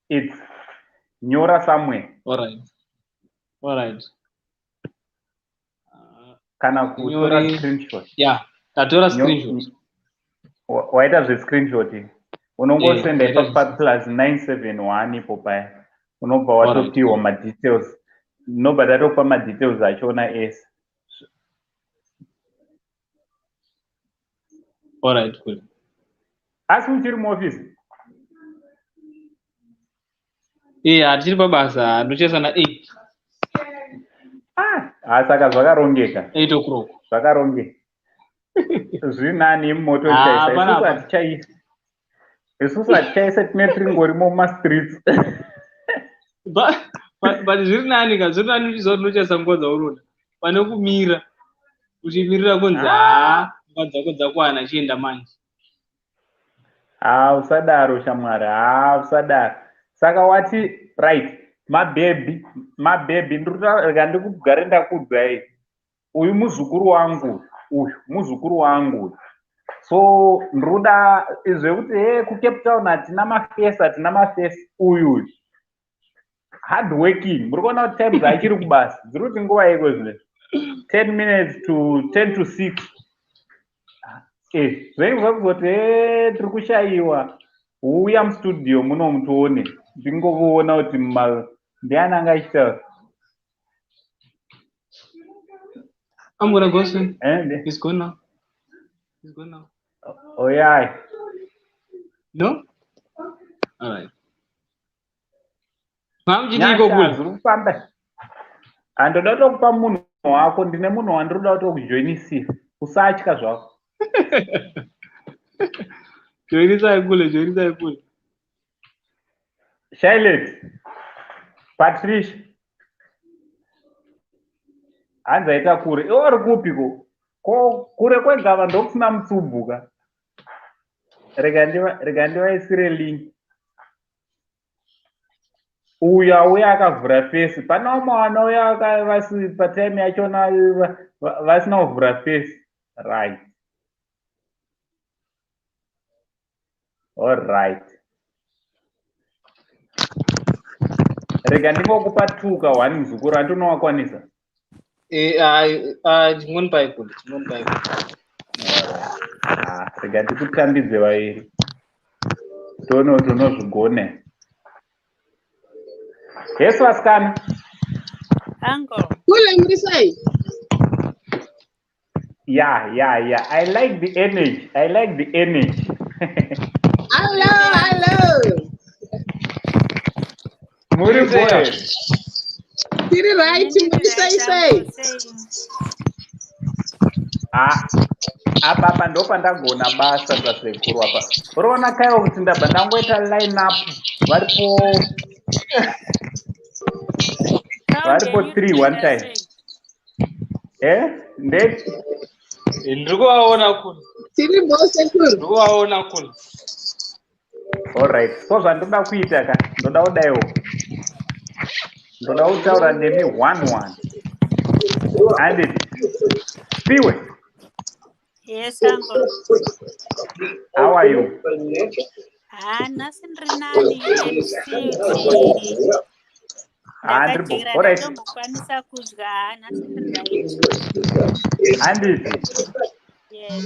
Its nyora somewhere.
Alright. Alright.
Kana kutora screenshot.
Yeah, tatora screenshot.
Waita zvescreenshot, unongosenda ipapo +971 ipo paya, unobva watopiwa madetails, nobva tatokupa madetails achona ese.
Alright, cool.
Asi uchiri muofisi?
Eh, hatiri pabasa, ndochesa na 8.
Ah, saka zvakarongeka.
8 o'clock.
Zvakarongeka, zviri nani mumoto chaisa. Isusu hatichaisi, isusu hatichaise, tine tiringorimo mumastreets.
But zviri nani ka, zviri nani uchiziva kuti unochaisa nguva dzaunoda pane kumira uchimirira kunzi, haa, nguva dzako dzakwana, chienda manje.
Ha, usadaro shamwari, ha, usadaro. Saka wati right, mabhebhi, mabhebhi, ndiri ndikugare ndakuudzai. Uyu muzukuru wangu, uyu muzukuru wangu. So ndinoda zvekuti he kuCape Town hatina mafesi, hatina mafesi. Uyu hard working. Muri kuona kuti time dzaachiri kubasa dziri kuti nguva iko zvinezvi 10 minutes to 10 to 6. Zvenyu zvakuzoti he tiri kushayiwa. Uya mustudio muno mutione, ndingokuona kuti ndiani anga achitaura.
I'm gonna go soon. He's gone now. He's gone now.
Oh yeah.
No? All right. Mamuchidiko kule.
Zviri kufamba. Handoda kutokupa munhu wako, ndine munhu wandinoda kutokujoinisira. Usatya zvako.
Joinisai kule, joinisai kule.
Charlotte. Patricia. Hanzi aita kure. Iwe uri kupi ko? Ko kure kwegava ndokusina mutsubvu. Rega ndivaisire link. Uyu auya akavhura fesi. Pane vamwe vanouya patime yachona vasina kuvhura fesi. Right. All right. Rega ndingokupa tuka one muzukuru, handinowakwanisa.
Chingonipai kule, chingonipai kule.
Rega ndikutambidze vairi. Tione kuti unozvigone. Yes, vasikana.
Uncle.
Kule muri sei?
Yeah, yeah, yeah. I like the energy. I like the energy.
Hello, hello.
Muri boy.
Tiri right, muri sei sei?
Ah, apa apa ndopandagona basa sasekuru apa. Unoona kaiwa kuti ndabva ndangoita line up varipo varipo 3 one time. Ndeti
ndiri kuvaona kule.
Tiri bo sekuru.
Ndiri kuvaona kule.
All right. So zvandoda kuita ka, ndoda kudaiwo. Ndoda kutaura nemi 1-1. Handiti. Spiwe.
Yes, uncle.
How are you?
Ah, nhasi ndiri nani MC.
Ah, ndiri bo. All right.
Ndakambokwanisa kudya, ah, nhasi ndiri right.
Handiti.
Yes.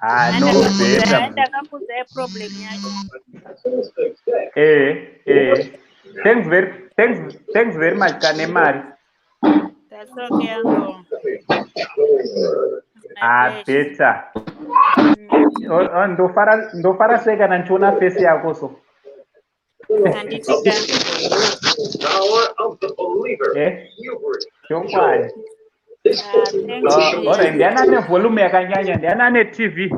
Ah, no better.
Ndakakuudzai problem yacho.
Thanks very much kane mari.
That's okay, uncle.
Ah, better. Ndofara sei kana ndichiona face yako so.
Handitika.
Chokwadi.
Ah, thank you.
Alright, ndiani ane volume yakanyanya? Ndiani ane TV?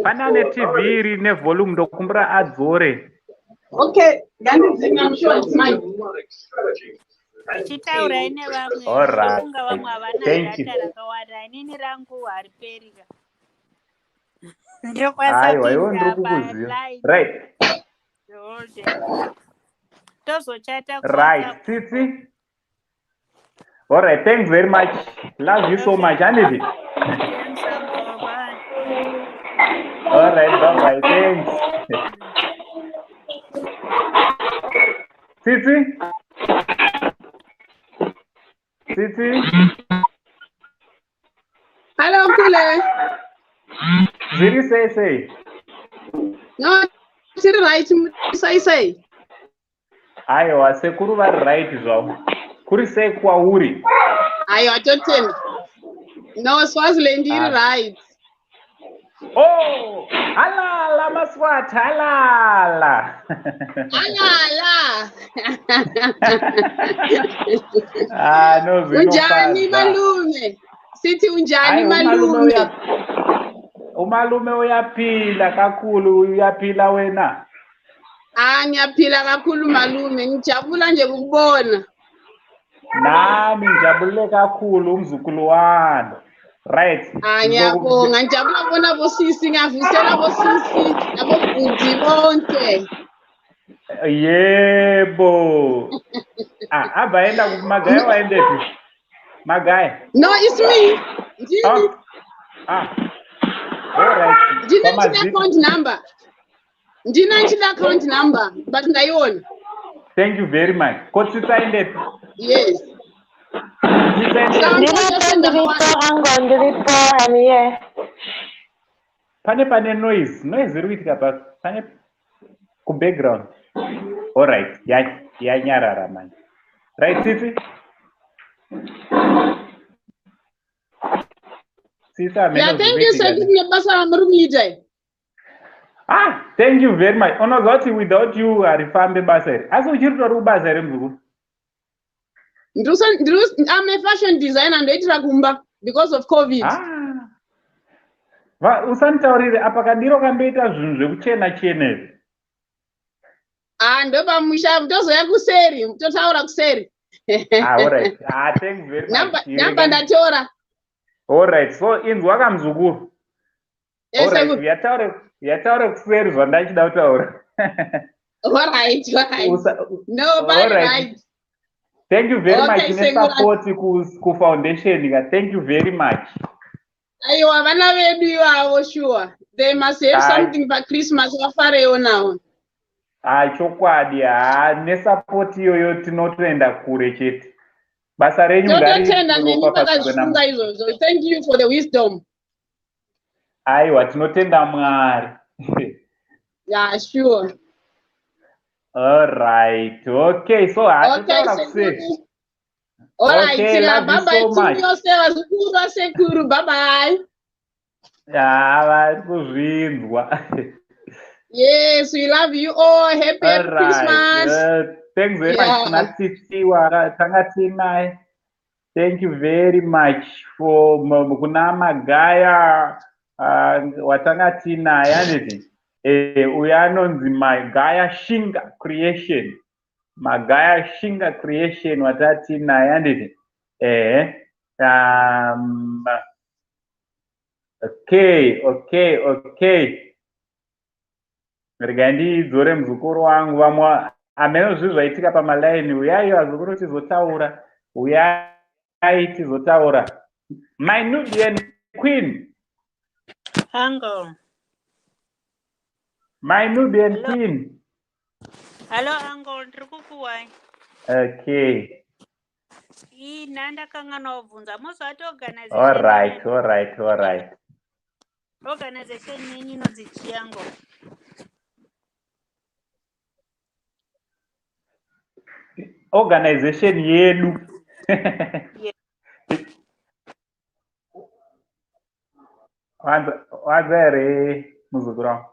Pane ane TV iri nevolume, ndokumbira adzore.
Okay, ngandidzime, I'm sure it's mine.
Chitaurai nevamwe.
All right.
Ndofunga vamwe havana
Thank you.
data rakawanda. Inini rangu hariperi ka. Ndokwanisa
Aiwa, iwe ndiri
kuinda
kukuziva.
paline
Right.
the whole day. Tozochata
Right.
kuWhatsApp.
Tsitsi. All right, thanks very much. Love you so much. Handiti.
Thanks, uncle. Bye.
All right, bye bye. Thanks. Tsitsi. Tsitsi.
Hello, Kule.
Zviri sei sei?
No, tiri right, muri sei sei?
Aiwa, sekuru vari right zvavo. Kuri sei kwauri?
Aiwa, totenda. No, Swaziland iri
Ah.
right.
Oh, halala maswati, halala.
Halala.
Ah, no,
Unjani
zvinofadza.
malume? Sithi unjani
Hayi, umalume
malume?
Umalume uyaphila kakhulu, uyaphila wena.
Ah, ngiyaphila kakhulu malume. Ngijabula nje ukubona.
Nami ngijabule kakhulu umzukulu wami. Right.
Ah, ngiyabonga. Ngijabula ukubona bosisi, ngiyavusela bosisi nabobhuti bonke.
Yebo. Ah, abva aenda Magaya waendepi? Magaya.
No, it's me. Ndini.
Oh. Ah. All right.
Ndine ndine account number. Ndine ndine account number, but ndaiona.
Thank you very much. Ko Tsitsi aendepi?
Yes.
Tsitsi aendepi?
Saka
Ndiripo,
ndosenda
ndiripo, ango, ndiripo, I'm here.
Pane noise. Noise iri kuitika pa pane ku background. All right. Yanyarara manje. Right, Tsitsi? Tsitsi hameno
Yeah, thank you
zviri kuitika.
sekuru nebasa ramuri kuita. Iri.
Ah, thank you very much. Unoziva kuti without you harifambe basa iri. Asi uchiri kutori kubasa here muzukuru?
I'm a fashion designer ndoitira kumba because of COVID.
Ah. Usanditaurire apa kadiro kandoita zvinhu zvekuchena chena izvi.
Ah, ndopamusha tozoya kuseri, totaura kuseri.
Ah, all right. Ah, thank you very much.
Namba ndatora.
All right. So inzwa kamuzukuru.
Yes,
All right.
sekuru.
Yataure kuseri zvandachida kutaura.
All right, all right. No,
All
bye,
right.
right.
Thank you very
Okay,
much
sekuru.
nesupport ku foundation ka. Thank you very much.
Aiwa, vana vedu ivavo sure. They must have
Aye.
something for Christmas vafarewo nawo.
Ah, chokwadi ha nesupport iyoyo tinotoenda kure chete. Basa renyu
Tototenda nemi
ngariropafadzwe
makazvifunga izvozvo. Thank you for the wisdom.
Aiwa, tinotenda Mwari.
Yeah, sure.
All right. Okay, so
Okay,
hatotaura kuseri.
sekuru. All right,
Okay,
yeah,
love you
bye bye
so
to
much.
yose vazukuru vasekuru. Bye bye.
Ah, vari kuzvinzwa.
Yes, we love you all. Happy,
All
happy
right.
Christmas.
Thanks very much
Yeah.
kuna Tsitsi tanga tinaye. Thank you very much for kuna Magaya watanga tinaye handiti? Uyo anonzi Magaya Shinga Creation. Magaya Shinga Creation watati naye handiti? Okay. Regai ndidzore muzukuru wangu vamwe hameno zvinhu zvaitika pamalaini. Uyai vazukuru tizotaura. Uyai tizotaura. My Nubian queen.
Uncle.
My Nubian
Hello.
queen.
Hello, Uncle. Ndiri kukuwai.
Okay.
Ina ndakanganwa kubvunza. Mozvati organization
All right, all right, all right.
Organization yenyu inonzi chii, Uncle?
Organization yedu.
Yeah.
Wanza here muzukuru wangu?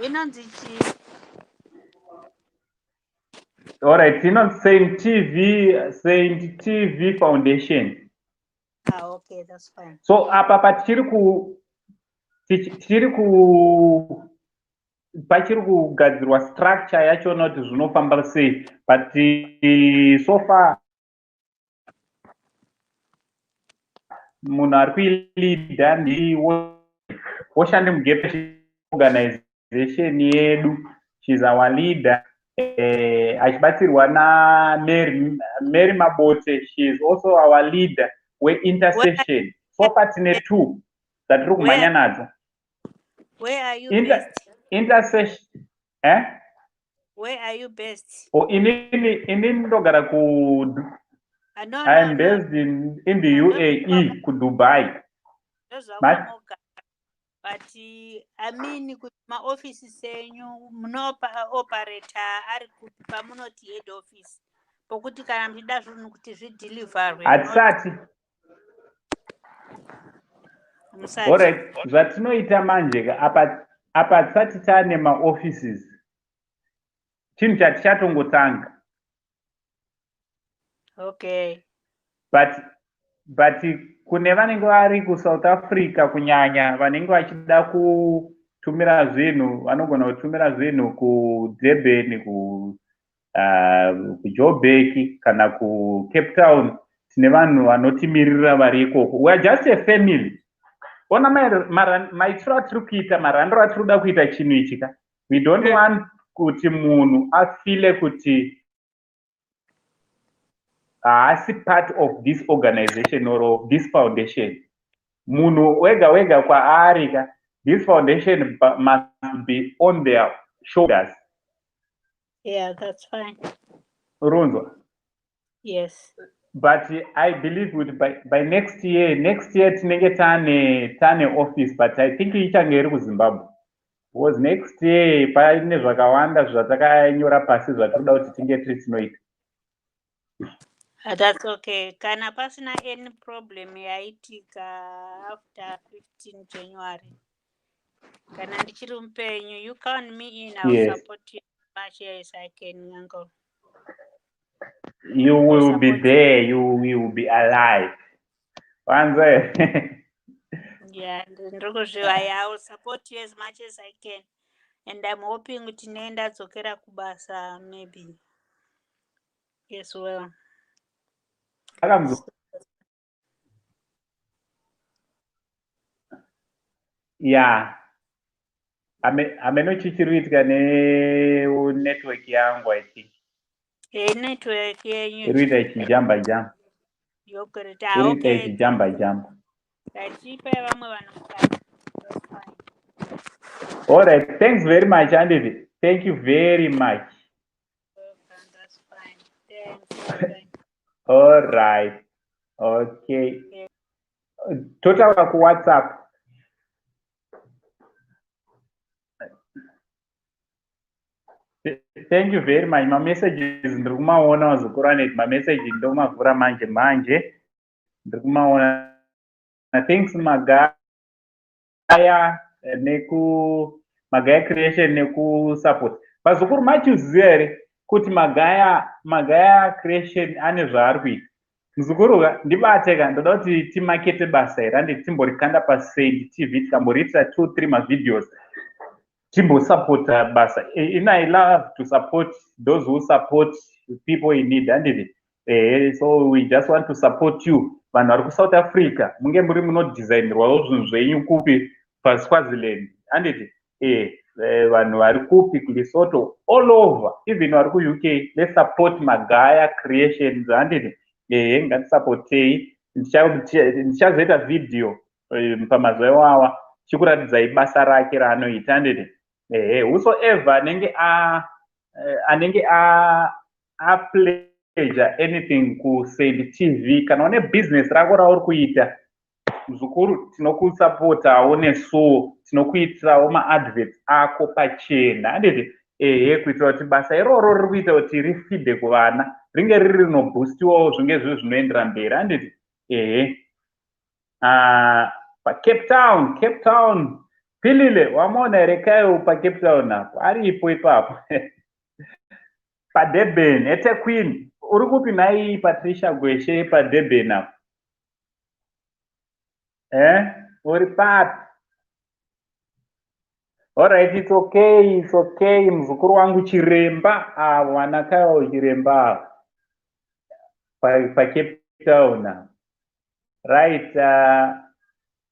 Inonzi chii?
All right, inonzi Saint TV Foundation.
Ah, okay, that's fine.
So apa patichiri ku tichiri ku pachiri kugadzirwa structure yachona kuti zvinofamba sei, but so far munhu ari kuileada ndi woshande mugepe organization yedu. She's our leader, achibatsirwa naMary Mary Mabote. She is also our leader weintercession. So far tine two dzatiri kumhanya nadzo.
Where are you based?
Intercession, eh?
Where are you based?
Oh, inini ndogara ku
Ah, no,
I am
no.
based in the UAE, kuDubai.
Ndozvamunogara. But I mean kuti maoffices enyu munooperator ari kupi pamunoti head office? Pokuti kana muchida zvinhu kuti zvideliverwe.
Hatisati.
Musati.
Alright, zvatinoita manje ka apa hatisati taane maoffices. Chinhu chatichatongotanga. But kune vanenge vari kuSouth Africa kunyanya vanenge vachida kutumira zvinhu vanogona kutumira zvinhu kuDurban, kuJoburg kana kuCape Town. Tine vanhu vanotimirira vari ikoko. We are just a family. Ona maitiro atiri kuita, marandiro atiri kuda kuita chinhu ichi ka, we don't want. kuti munhu afile kuti haasi part of this organization or of this foundation. Munhu wega wega kwaari ka, this foundation must be on their shoulders.
Yeah, that's fine.
Urunzwa?
Yes.
But I believe kuti by next year tinenge tane office, but I think ichange iri kuZimbabwe, because next year paine zvakawanda zvatakanyora pasi zvatinoda kuti tinge tiri tinoita.
That's okay. Kana pasina any problem yaitika after 15 January. Kana ndichiri mupenyu, you count me in. I will support you as much as I can, uncle.
You
I'll
will be
support you.
there. You will be alive, wanze.
Yeah, ndiri kuzviva. Yeah, I will support you as much as I can. And I'm hoping kuti ndadzokera kubasa maybe as well.
Akamzo ya, hameno chichiri kuitika nenetwork yangu, I think.
Network yenyu
Iri kuita ichijamba jamba.
Yokurita.
Iri kuita ichijamba jamba.
Ngachipai vamwe vanhu mukana. That's fine.
All right, thanks very much, Anditi. Thank you very much.
Welcome, that's fine. Thanks. Bye.
All right, okay. Totaura kuWhatsApp. Thank you very much. Mamessages ndiri kumaona, wazukuru aneti mameseji ndomavhura manje manje, ndiri kumaona. Thanks Magaya neku Magaya Creation nekusupport. Vazukuru, machiziva here kuti Magaya Creation ane zvaari kuita? Muzukuru ka, ndibate ka, ndoda kuti timakete basa here, handiti? Timborikanda paSaint TV, tikamboriitira two three mavideos, timbosapota basa. In I love to support those who support people in need, handiti? So we just want to support you. Vanhu vari kuSouth Africa, munge muri munodesignirwawo zvinhu zvenyu kupi? PaSwaziland, handiti? Vanhu vari kupi, kuLesotho, all over, even vari kuUK, let's support Magaya Creations, handiti? Ehe, ngatisapotei. Ndichazoita vhidhiyo pamazuva iwawa chikuratidzai basa rake raanoita, handiti? Ehe, whosoever anenge apledger anything kuSaint TV, kana une bhizinesi rako rauri kuita, muzukuru, tinokusapotawo nesuwo, tinokuitirawo maadverts ako pachena, handiti? Ehe, kuitira kuti basa iroro riri kuita kuti rifidhe kuvana ringe riri rinoboostiwawo, zvinge zviri zvinoendera mberi, handiti? Ehe. PaCape Town, Cape Town, Pilile, wamuona here kaiwo paCape Town apo? Aripo ipapo paDurban, eThekwini. Uri kupi nhai Patricia Gweshe paDurban apo? Uri papi? Alright, it's okay, it's okay. Muzukuru wangu Chiremba, avo vanakaiwo Chiremba avo paCape Town apo. Right,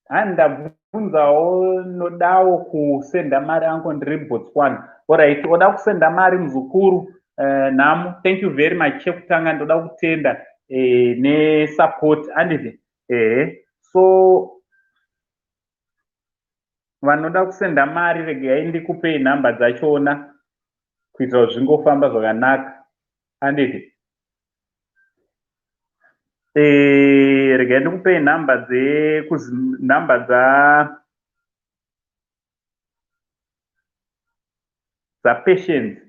handabvunzawo, nodawo kusenda mari angu, ndiri Botswana. Alright, oda kusenda mari muzukuru, Nhamo, thank you very much. Chekutanga ndoda kutenda nesupport, handiti? Ehe, so vanoda kusenda mari, regai ndikupei nhamba dzachona kuitira kuti zvingofamba zvakanaka, handiti? Regai ndikupei nhamba dzenhamba dzaPatience.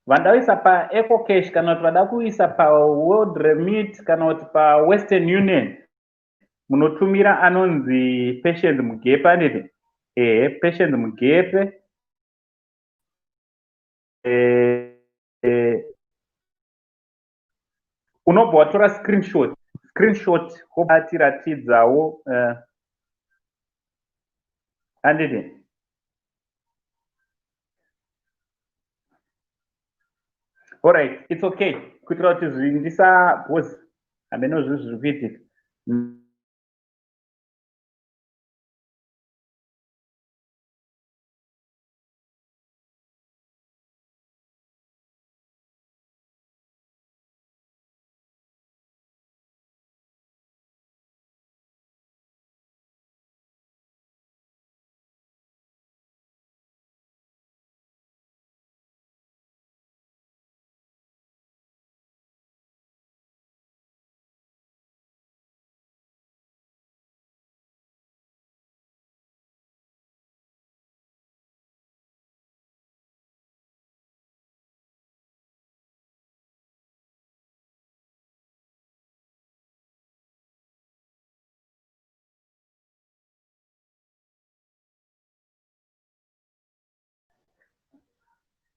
Vanoda kuisa paEcoCash, kana kuti vada kuisa paWorld Remit, kana kuti paWestern Union, munotumira anonzi Patience Mugepe, handiti? Ehe, Patience Mugepe. Unobva watora screenshot wobatiratidzawo, handiti? Alright, it's okay, kuitira kuti zvindisa, because hameno zvinhu zviri kuitika.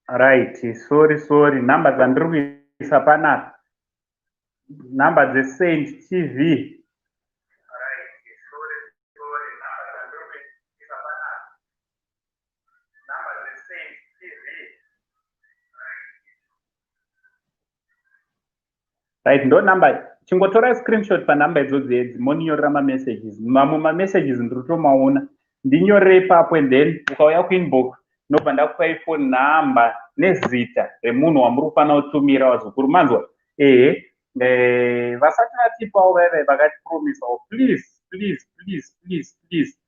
Right, sorry, sorry. Nhamba dzandiri kuisa panapa, nhamba dzeSaint TV. Right, ndo number. Chingotorai screenshot panhamba idzodzi edzi, moninyorera mamessages. Mamwe mamessages ndiri kutomaona, ndinyorere ipapo, and then ukauya kuinbox ndobva ndakupai phone number nezita remunhu wamuri kufanira kutumira. Vazukuru, manzwa? Ehe, vasati vatipawo vaive vakatipromisawo, please, please, please, please, please,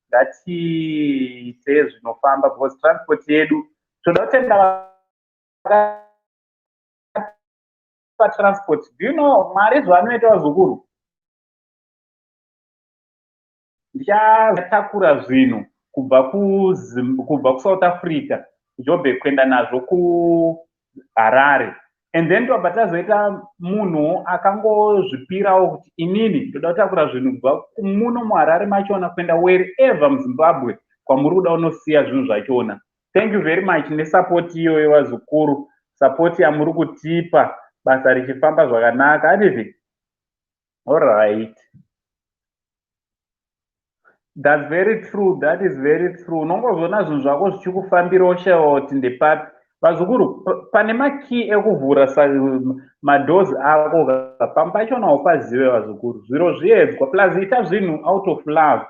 ngatiite zvinofamba, because transport yedu toda kutenda patransport. Do you know Mwari zvavanoita, vazukuru? Ndichatakura zvinhu kubva kuSouth Africa, Joburg, kuenda nazvo kuHarare, and then tobva tazoita munhu akangozvipirawo kuti inini ndoda kutakura zvinhu kubva muno muHarare machona kuenda wherever muZimbabwe kwamuri kuda unosiya zvinhu zvachona. Thank you very much nesupport iyoyo, vazukuru, support yamuri kutipa, basa richifamba zvakanaka, handiti? Allright, that's very true, that is very true. Unongozoona zvinhu zvako zvichikufambira, oshayiwa kuti ndepapi. Vazukuru, pane makey ekuvhura madoors ako, pamba pachona upazive. Vazukuru, zviro zviedzwa, plus ita zvinhu out of love.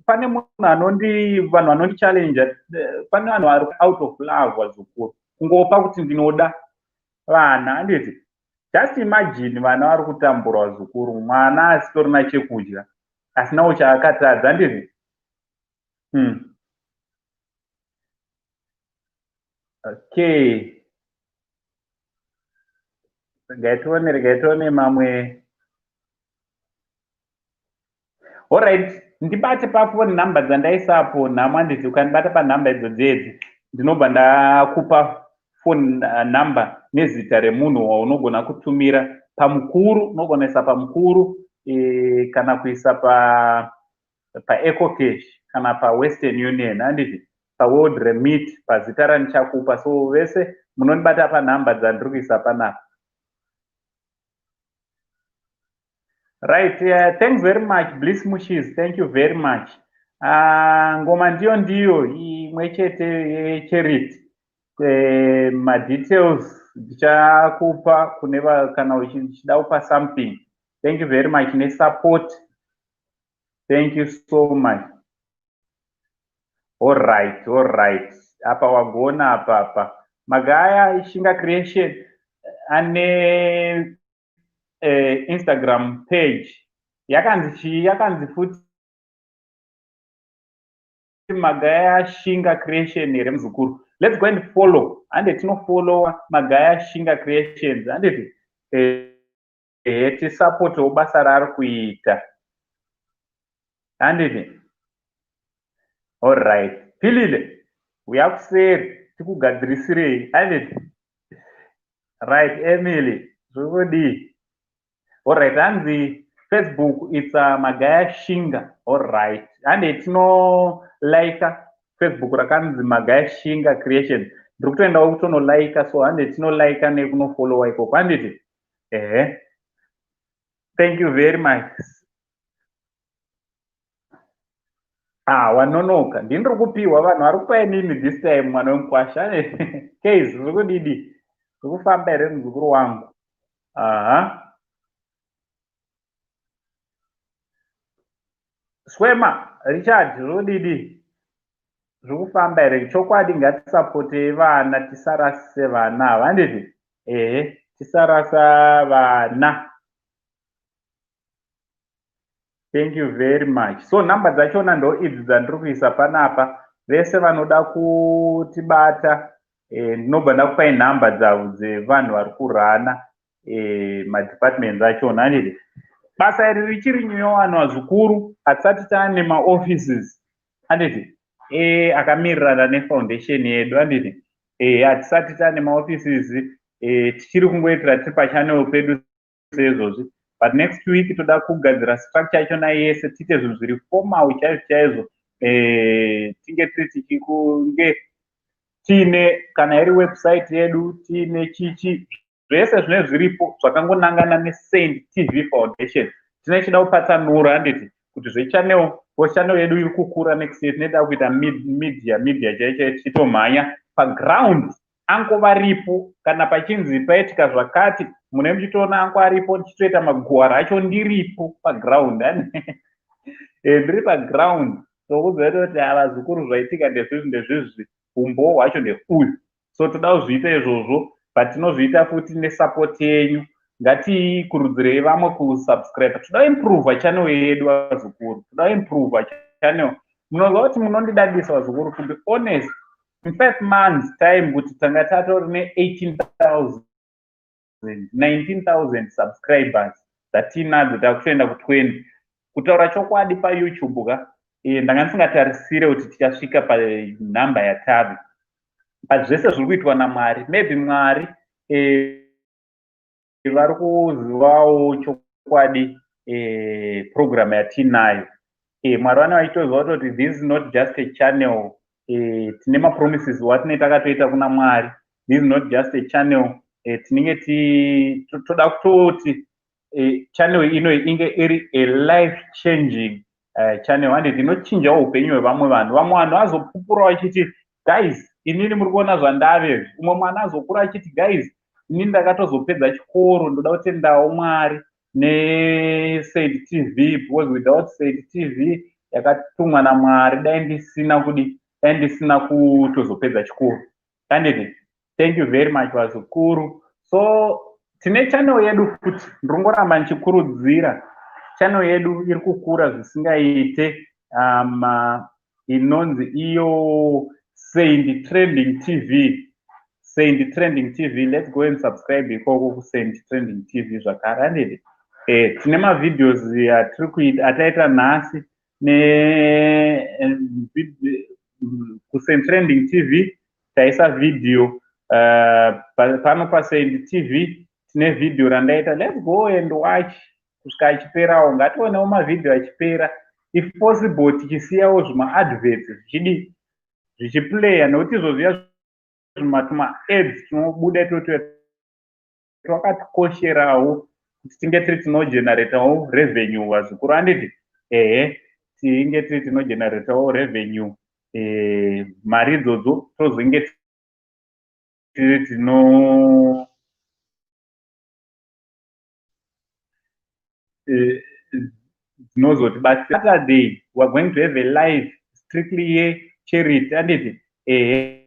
Pane munhu anondi, vanhu vanondichallenja, pane vanhu vari out of love, vazukuru, kungopa kuti ndinoda vana, handiti? Just imagine vana vari kutambura, vazukuru, mwana asitorina chekudya, asinawo chaakatadza, handiti? Okay, regai tione, regai tione mamwe. Allright, ndibate pafoni nhamba dzandaisapo nhamo, handiti? Ukandibata panhamba idzo dzedzi, ndinobva ndakupa phone number nezita remunhu waunogona kutumira pamukuru. Unogona kuisa pamukuru kana kuisa paEcoCash kana paWestern Union, handiti? PaWorld Remit, pazita randichakupa. So vese munondibata panhamba dzandiri kuisa panapa. Right, thanks very much, Bliss Mushes, thank you very much. Ngoma ndiyo ndiyo imwe chete yecharity. Madetails ndichakupa kune kana uchida kupa something. Thank you very much nesupport, thank you so much. Allright, allright, apa wagona apapa. Magaya Ishinga Creation ane Instagram page yakanzi chii? Yakanzi futi Magaya Shinga Creation here, muzukuru? Let's go and follow, hande tinofollowa Magaya Shinga Creations, handiti? Tisapotewo basa raari kuita, handiti? Allright, Pilile, uya kuseri tikugadzirisirei, handiti? Right, Emily, zvokudii? Allright, hanzi Facebook, it's Magaya Shinga. Allright, hande tinolaika Facebook rakanzi Magaya Shinga Creation. Ndiri kutoendawo kutonolaika, so hande tinolaika nekunofollowa ikoko, handiti? Ehe, thank you very much. Ah, wanonoka, ndini kupiwa vanhu vari kupa inini this time, mwana wemukwasha. Case zviri kudidi? Zviri kufamba here, muzukuru wangu? Aha, Swema Richard, zviri kudidi? Zviri kufamba here? Chokwadi, ngatisapotei vana, tisarasise vana ava, handiti? Ehe, tisarasa vana. Thank you very much. So nhamba dzachona ndo idzi dzandiri kuisa panapa. Vese vanoda kutibata, ndinobva ndakupai nhamba dzavo dzevanhu vari kurana madepartments achona, handiti? Basa iri richiri nyowani, zvikuru, hatisati taane maoffices, handiti? Akamirirana nefoundation yedu, handiti? Hatisati taane maoffices, tichiri kungoitira tiri pachannel pedu seizvozvi. But next week toda kugadzira structure yachona yese, tiite zvinhu zviri formal chaizvo chaizvo. Tinge tiri tichikunge tiine kana iri website yedu, tiine chichi zvese zvinenge zviripo zvakangonangana neSaint TV Foundation. Tine chida kupatsanura, handiti, kuti zvechannel, because channel yedu iri kukura. Next year tinoida kuita media chaiyo chaiyo, tichitomhanya paground. Ango varipo, kana pachinzi paitika zvakati, mune muchitoona ango aripo, tichitoita maguwa racho, ndiripo paground. Ndiri paground, tokuziva kuti vazukuru, zvaitika ndezvizvi, ndezvizvi, umbowo hwacho ndeuyu. So toda kuzviita izvozvo, but tinozviita futi nesupport yenyu. Ngatikurudzirei vamwe kusubscribe. Toda kuimprova channel yedu, vazukuru, toda kuimprova channel. Munoziva kuti munondidadisa, vazukuru. To be honest, in 5 months time kuti tanga tatori ne18 000, 19 000 subscribers dzatinadzo, takutoenda ku20. Kutaura chokwadi, paYouTube ka, ndanga ndisingatarisire kuti tichasvika panhamba yatave, but zvese zviri kuitwa naMwari. Maybe Mwari vari kuzivawo chokwadi program yatinayo. Mwari vane vachitoziva kutoti this is not just a channel. Tine mapromises watinee takatoita kuna Mwari. This is not just a channel. Tinenge toda kutoti channel ino inge iri a life changing channel, handiti, inochinjawo upenyu hwevamwe vanhu. Vamwe vanhu vazopupura vachiti, "Guys, inini muri kuona zvandave." Umwe mwana azokura achiti, "Guys, inini ndakatozopedza chikoro, ndoda kutendawo Mwari neSaint TV, because without Saint TV yakatumwa naMwari, dai ndisina kudi, dai ndisina kutozopedza chikoro," handiti? Thank you very much, vazukuru. So tine channel yedu futi, ndiri ndichikurudzira channel yedu iri kukura zvisingaite, inonzi iyo Saint Trending TV. Saint Trending TV, let's go and subscribe ikoko kuSaint Trending TV zvakare, handiti? Tine mavideos atiri kuita, ataita nhasi ne kuSaint Trending TV. Taisa video pano paSaint TV, tine vhidhiyo randaita. Let's go and watch kusvika achiperawo. Ngationewo mavhidhiyo achipera, if possible tichisiyawo zvimaadverts zvichidi zvichiplaya, nekuti izvo zviya zvimatuma-ads tinobuda itoto twakatikosherawo kuti tinge tiri tinogeneratawo revenue, vazukuru, handiti? Ehe, tinge tiri tinogeneratawo revenue. Mari idzodzo tozonge tiri tino dzinozotibatsira. Saturday we are going to have a live strictly yecharity, handiti? Ehe,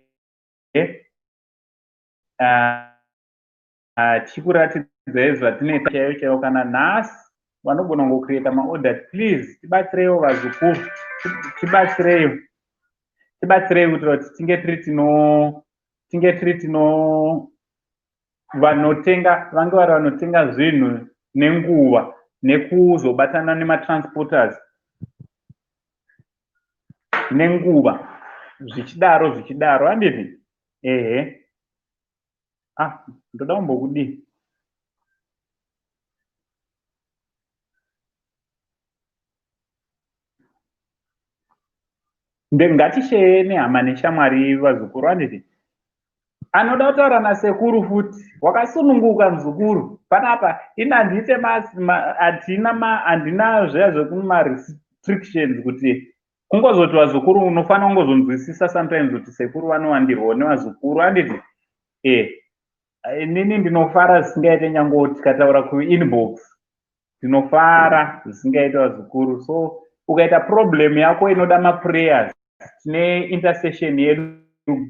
tichikuratidzai zvatinoita chaivo chaivo. Kana nhasi vanogona kungocreata maorder, please tibatsireiwo, vazukuru, tibatsireiwo, tibatsirei kuitira kuti tinge tiri tino vanotenga, vange vari vanotenga zvinhu nenguva, nekuzobatana nematransporters nenguva, zvichidaro zvichidaro, handiti? Ehe. Ah, ndoda kumbokudii? Ngatisheye nehama neshamwari, vazukuru, handiti? Anoda kutaura nasekuru futi wakasununguka, muzukuru. Panapa ini handiite, handina handina zviya zvekumarestrictions, kuti kungozoti vazukuru unofanira kungozonzwisisa sometimes kuti sekuru vanowandirwawo nevazukuru, handiti? Inini ndinofara zvisingaite, nyange tikataura kuinbox, ndinofara zvisingaite, vazukuru. So ukaita problem yako inoda maprayers, tine intercession yedu,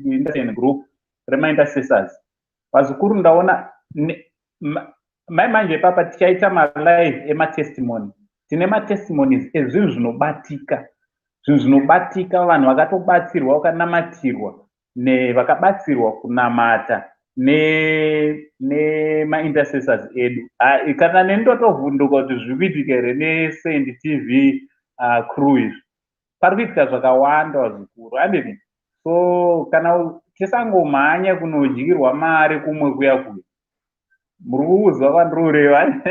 intercession group remaintercessors, vazukuru. Ndaona mai manje papa tichaita malive ematestimony. Tine matestimonies ezvinhu zvinobatika, zvinhu zvinobatika, vanhu vakatobatsirwa, vakanamatirwa, vakabatsirwa kunamata nemaintercessors edu. Kana neni ndotovhunduka kuti zviri kuitika here neSaint TV crew izvi. Pari kuitika zvakawanda, vazukuru, handiti? So kana tisangomhanya kunodyirwa mari kumwe kuya kuya, muri kuuzwa kwandiri kureva?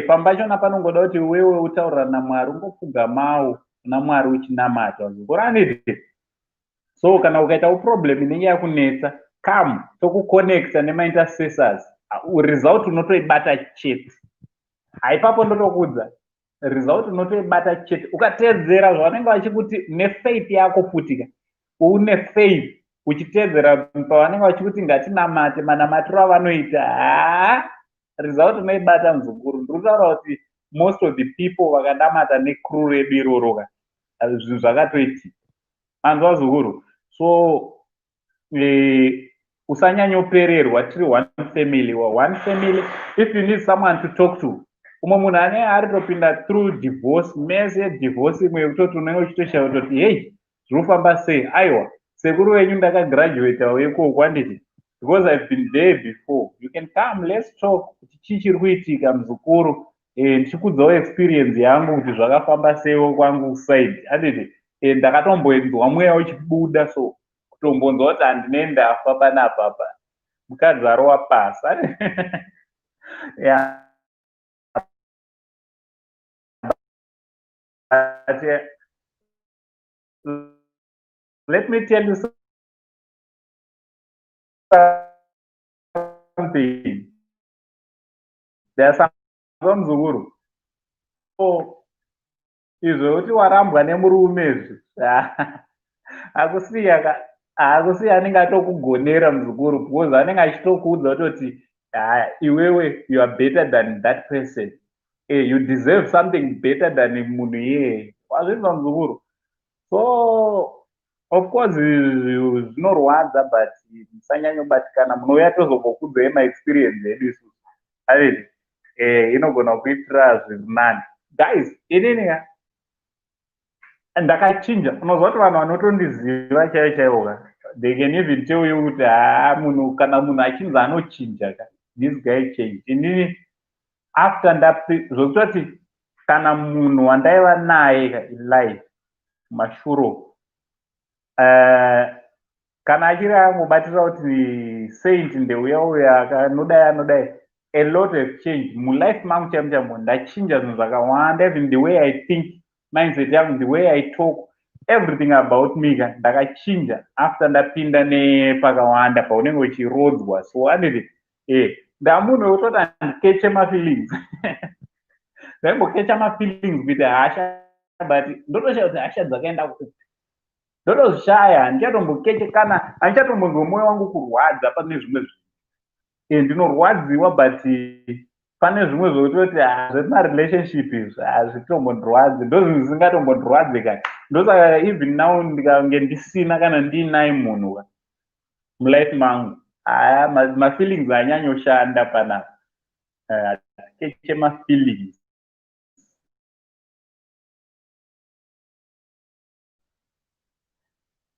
Pamba pachona panongoda kuti iwewe utaurira naMwari, ungopfugamawo kuna Mwari uchinamata, muzukuru, handiti? So kana ukaitawo problem inenge yakunetsa, come tokuconnecta nemaintercessors. Result unotoibata chete. Haipapo ndotokuudza, result unotoibata chete ukateedzera zvavanenge vachikuti nefaith yako futika. Une faith uchiteedzera pavanenge vachikuti ngatinamate, manamatiro avanoita, haa, result unoibata, muzukuru. Ndiri kutaura kuti most of the people vakanamata necrew redu iroro ka, zvinhu zvakatoitika, manzwa, zukuru? So usanyanyopererwa. Tiri one family, one family. If you need someone to talk to, umwe munhu ane ari topinda through divorce, mese divorce imwe yekutoti unenge uchitoshaya kutoti, "Hei, zviri kufamba sei?" Aiwa, sekuru venyu ndakagraduatawo ikoko, handiti? Because I've been there before. You can come, let's talk kuti chii chiri kuitika, muzukuru. Ndichikudzawo experience yangu kuti zvakafamba seiwo kwangu side, handiti? Ndakatomboenzwa mweya uchibuda, so kutombonzwa kuti handine ndafa panapapa, mukadzi arowa pasi, yeah. But let me tell you something. There are some, muzukuru, so izvo kuti warambwa nemurume izvi, hakusiya, hakusiya anenge atokugonera, muzukuru, because anenge achitokuudza kutoti iwewe you are better than that person. You deserve something better than munhu iyeye. Wazvinzwa, muzukuru? So of course zvinorwadza, but musanyanyobatikana. Munouya tozombokudzai maexperience edu isusu, aiti inogona kuitira zviri nani. Guys, inini ka ndakachinja. Unoziva kuti vanhu vanotondiziva chaivo chaivo ka, they can even tell you kuti haa, munhu, kana munhu achinzi anochinja ka, this guy change. Inini after ndapi zvokutoti kana munhu wandaiva naye ka in life mashuro, kana achiri angobatira kuti saint ndeuya uya anodai anodai, a lot have changed mulife mangu chaimo chaimo. Ndachinja zvinhu zvakawanda, even the way I think, mindset yangu, the way I talk, everything about me ka ndakachinja after ndapinda nepakawanda paunenge uchirodzwa. So anditi ndamunhu wekutoti handikeche mafeelings. Ndaimbokecha mafeelings kuita hasha, but ndotoshaya kuti hasha dzakaenda kupi, ndotozvishaya. Handichatombokeche kana handichatombonzwa mwoyo wangu kurwadza pane zvimwe zvinhu. Ndinorwadziwa, but pane zvimwe zvokutoti zvemarelationship izvi hazvitombondirwadzi, ndo zvinhu zvisingatombondirwadzi kani. Ndosaka even now ndikange ndisina kana ndiinaye munhu ka mulife mangu, haya mafeelings anyanyoshanda panapa. Hatikeche mafeelings.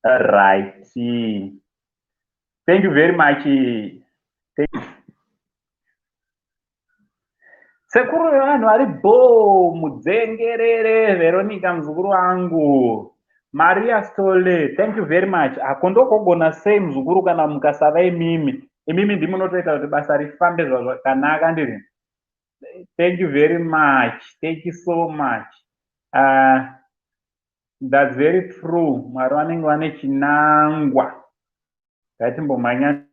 Right, thank you very much. Thank you. Sekuru vevanhu vari bo mudzengerere. Veronica, muzukuru wangu, Maria Stole, thank you very much. Ako ndokogona sei, muzukuru, kana mukasava imimi? Imimi ndimi munotoita kuti basa rifambe zvakanaka. Ndiri thank you very much, thank you so much. That's very true. Mwari vanenge vane chinangwa. Ngatimbomhanya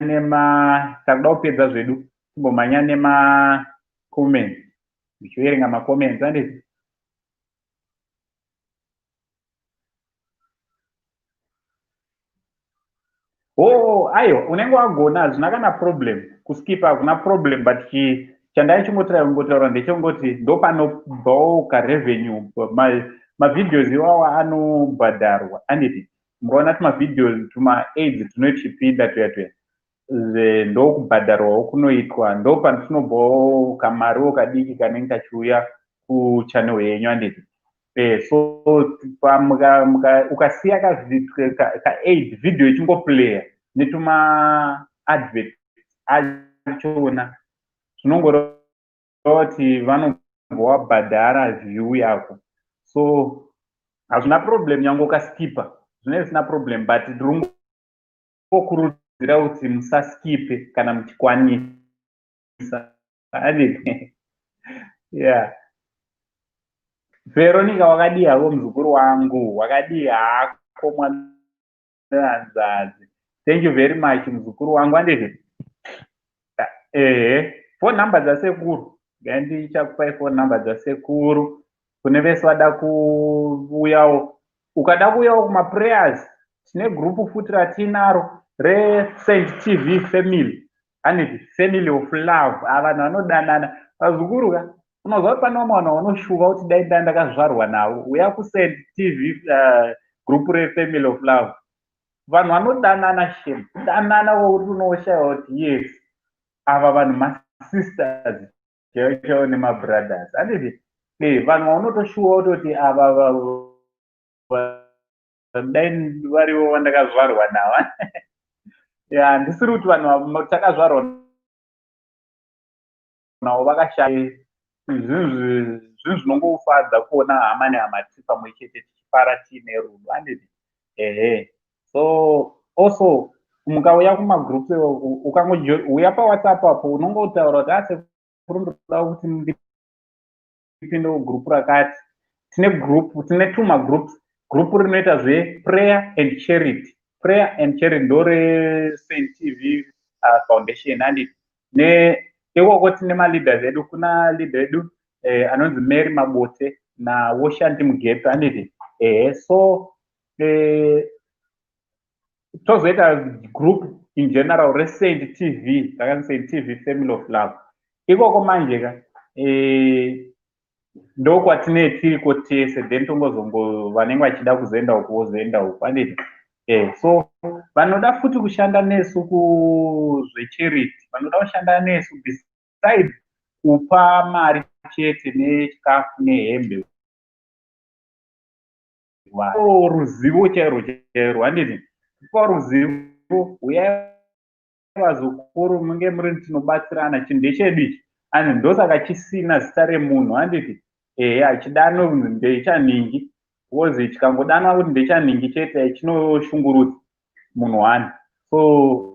nema, takuda kupedza zvedu, timbomhanya nemacomments, ndichiverenga macomments, anditi? Oh, aiwa, unenge wagona, hazvina kana problem. Kuskipa hakuna problem, but chandai chingotira kungotaura ndechongoti ndopanobvawo karevenue. Mavideos iwawa anobhadharwa, anditi? Mukaona tumavideos tumaaids tunochipinda tuya tuya, ndokubhadharwawo kunoitwa, ndopatinobvawo kamariwo kadiki kanenge kachiuya kuchannel yenyu, anditi? So ukasiya kaaid video ichingoplaya netuma advert achona, zvinongoreva kuti vanobva wabhadhara view yako. So hazvina problem, nyange ukaskipa zvinenge zvisina problem, but ndiri kungokurudzira kuti musaskipe kana muchikwanisa, anditi? Yeah, Veronica, wakadii hako muzukuru wangu? Wakadii hako, mwana hanzvadzi? Thank you very much, muzukuru wangu. Andizvi, ehe, phone number dzasekuru, ngandichakupai phone number dzasekuru kune vese vada kuuyawo. Ukada kuuyawo kumaprayers, tine group futi ratinaro reSaint TV family, aniti? Family of love. Ava vanhu vanodanana, vazukuru ka. Unoziva kuti pane vamwe vanhu vanoshuva kuti dai ndakazvarwa navo. Uya kuSaint TV group refamily of love. Vanhu vanodanana shem, kudanana kwokuti unoshayiwa kuti yes, ava vanhu masisters chaivo chaivo nemabrothers, handiti? Vanhu vaunotoshuwa kutoti ava dai varivo vandakazvarwa navo. Ya, handisiri kuti vanhu takazvarwa navo vakashaya. Zvinhu zvinongofadza kuona hama nehama tiri pamwe chete, tichifara, tiine rudo, handiti? Ehe, so also mukauya kumagroups, ukangouya paWhatsApp apo, unongotaura kuti asekuru, ndoda kuti ndipinde kugroup rakati. Tine group, tine two magroups. Group rinoita zveprayer and charity, prayer and charity, ndoreSaint TV Foundation, handiti? Ikoko tine maleaders edu. Kuna leader edu anonzi Mary Mabote naWoshanti Mugepe, handiti? Ehe, so tozoita group in general reSaint TV, rakanzi Saint TV Family of Love. Ikoko manje ka ndokwatinee tiriko tese, then tongozongo vanenge vachida kuzoenda uku vozoenda uku, handiti? So vanoda futi kushanda nesu kuzvecharity, vanoda kushanda nesu besides kupa mari chete nechikafu nehembe, ruzivo chairwo chairwo, handiti? Kupa ruzivo, uyai vazukuru, munge muri tinobatsirana. Chinhu ndechedu ichi ani, ndosaka chisina zita remunhu, handiti? Ehe, hachidanwe kunzi ndechanhingi, because chikangodanwa kuti ndechanhingi chete, chinoshungurudza munhu one. So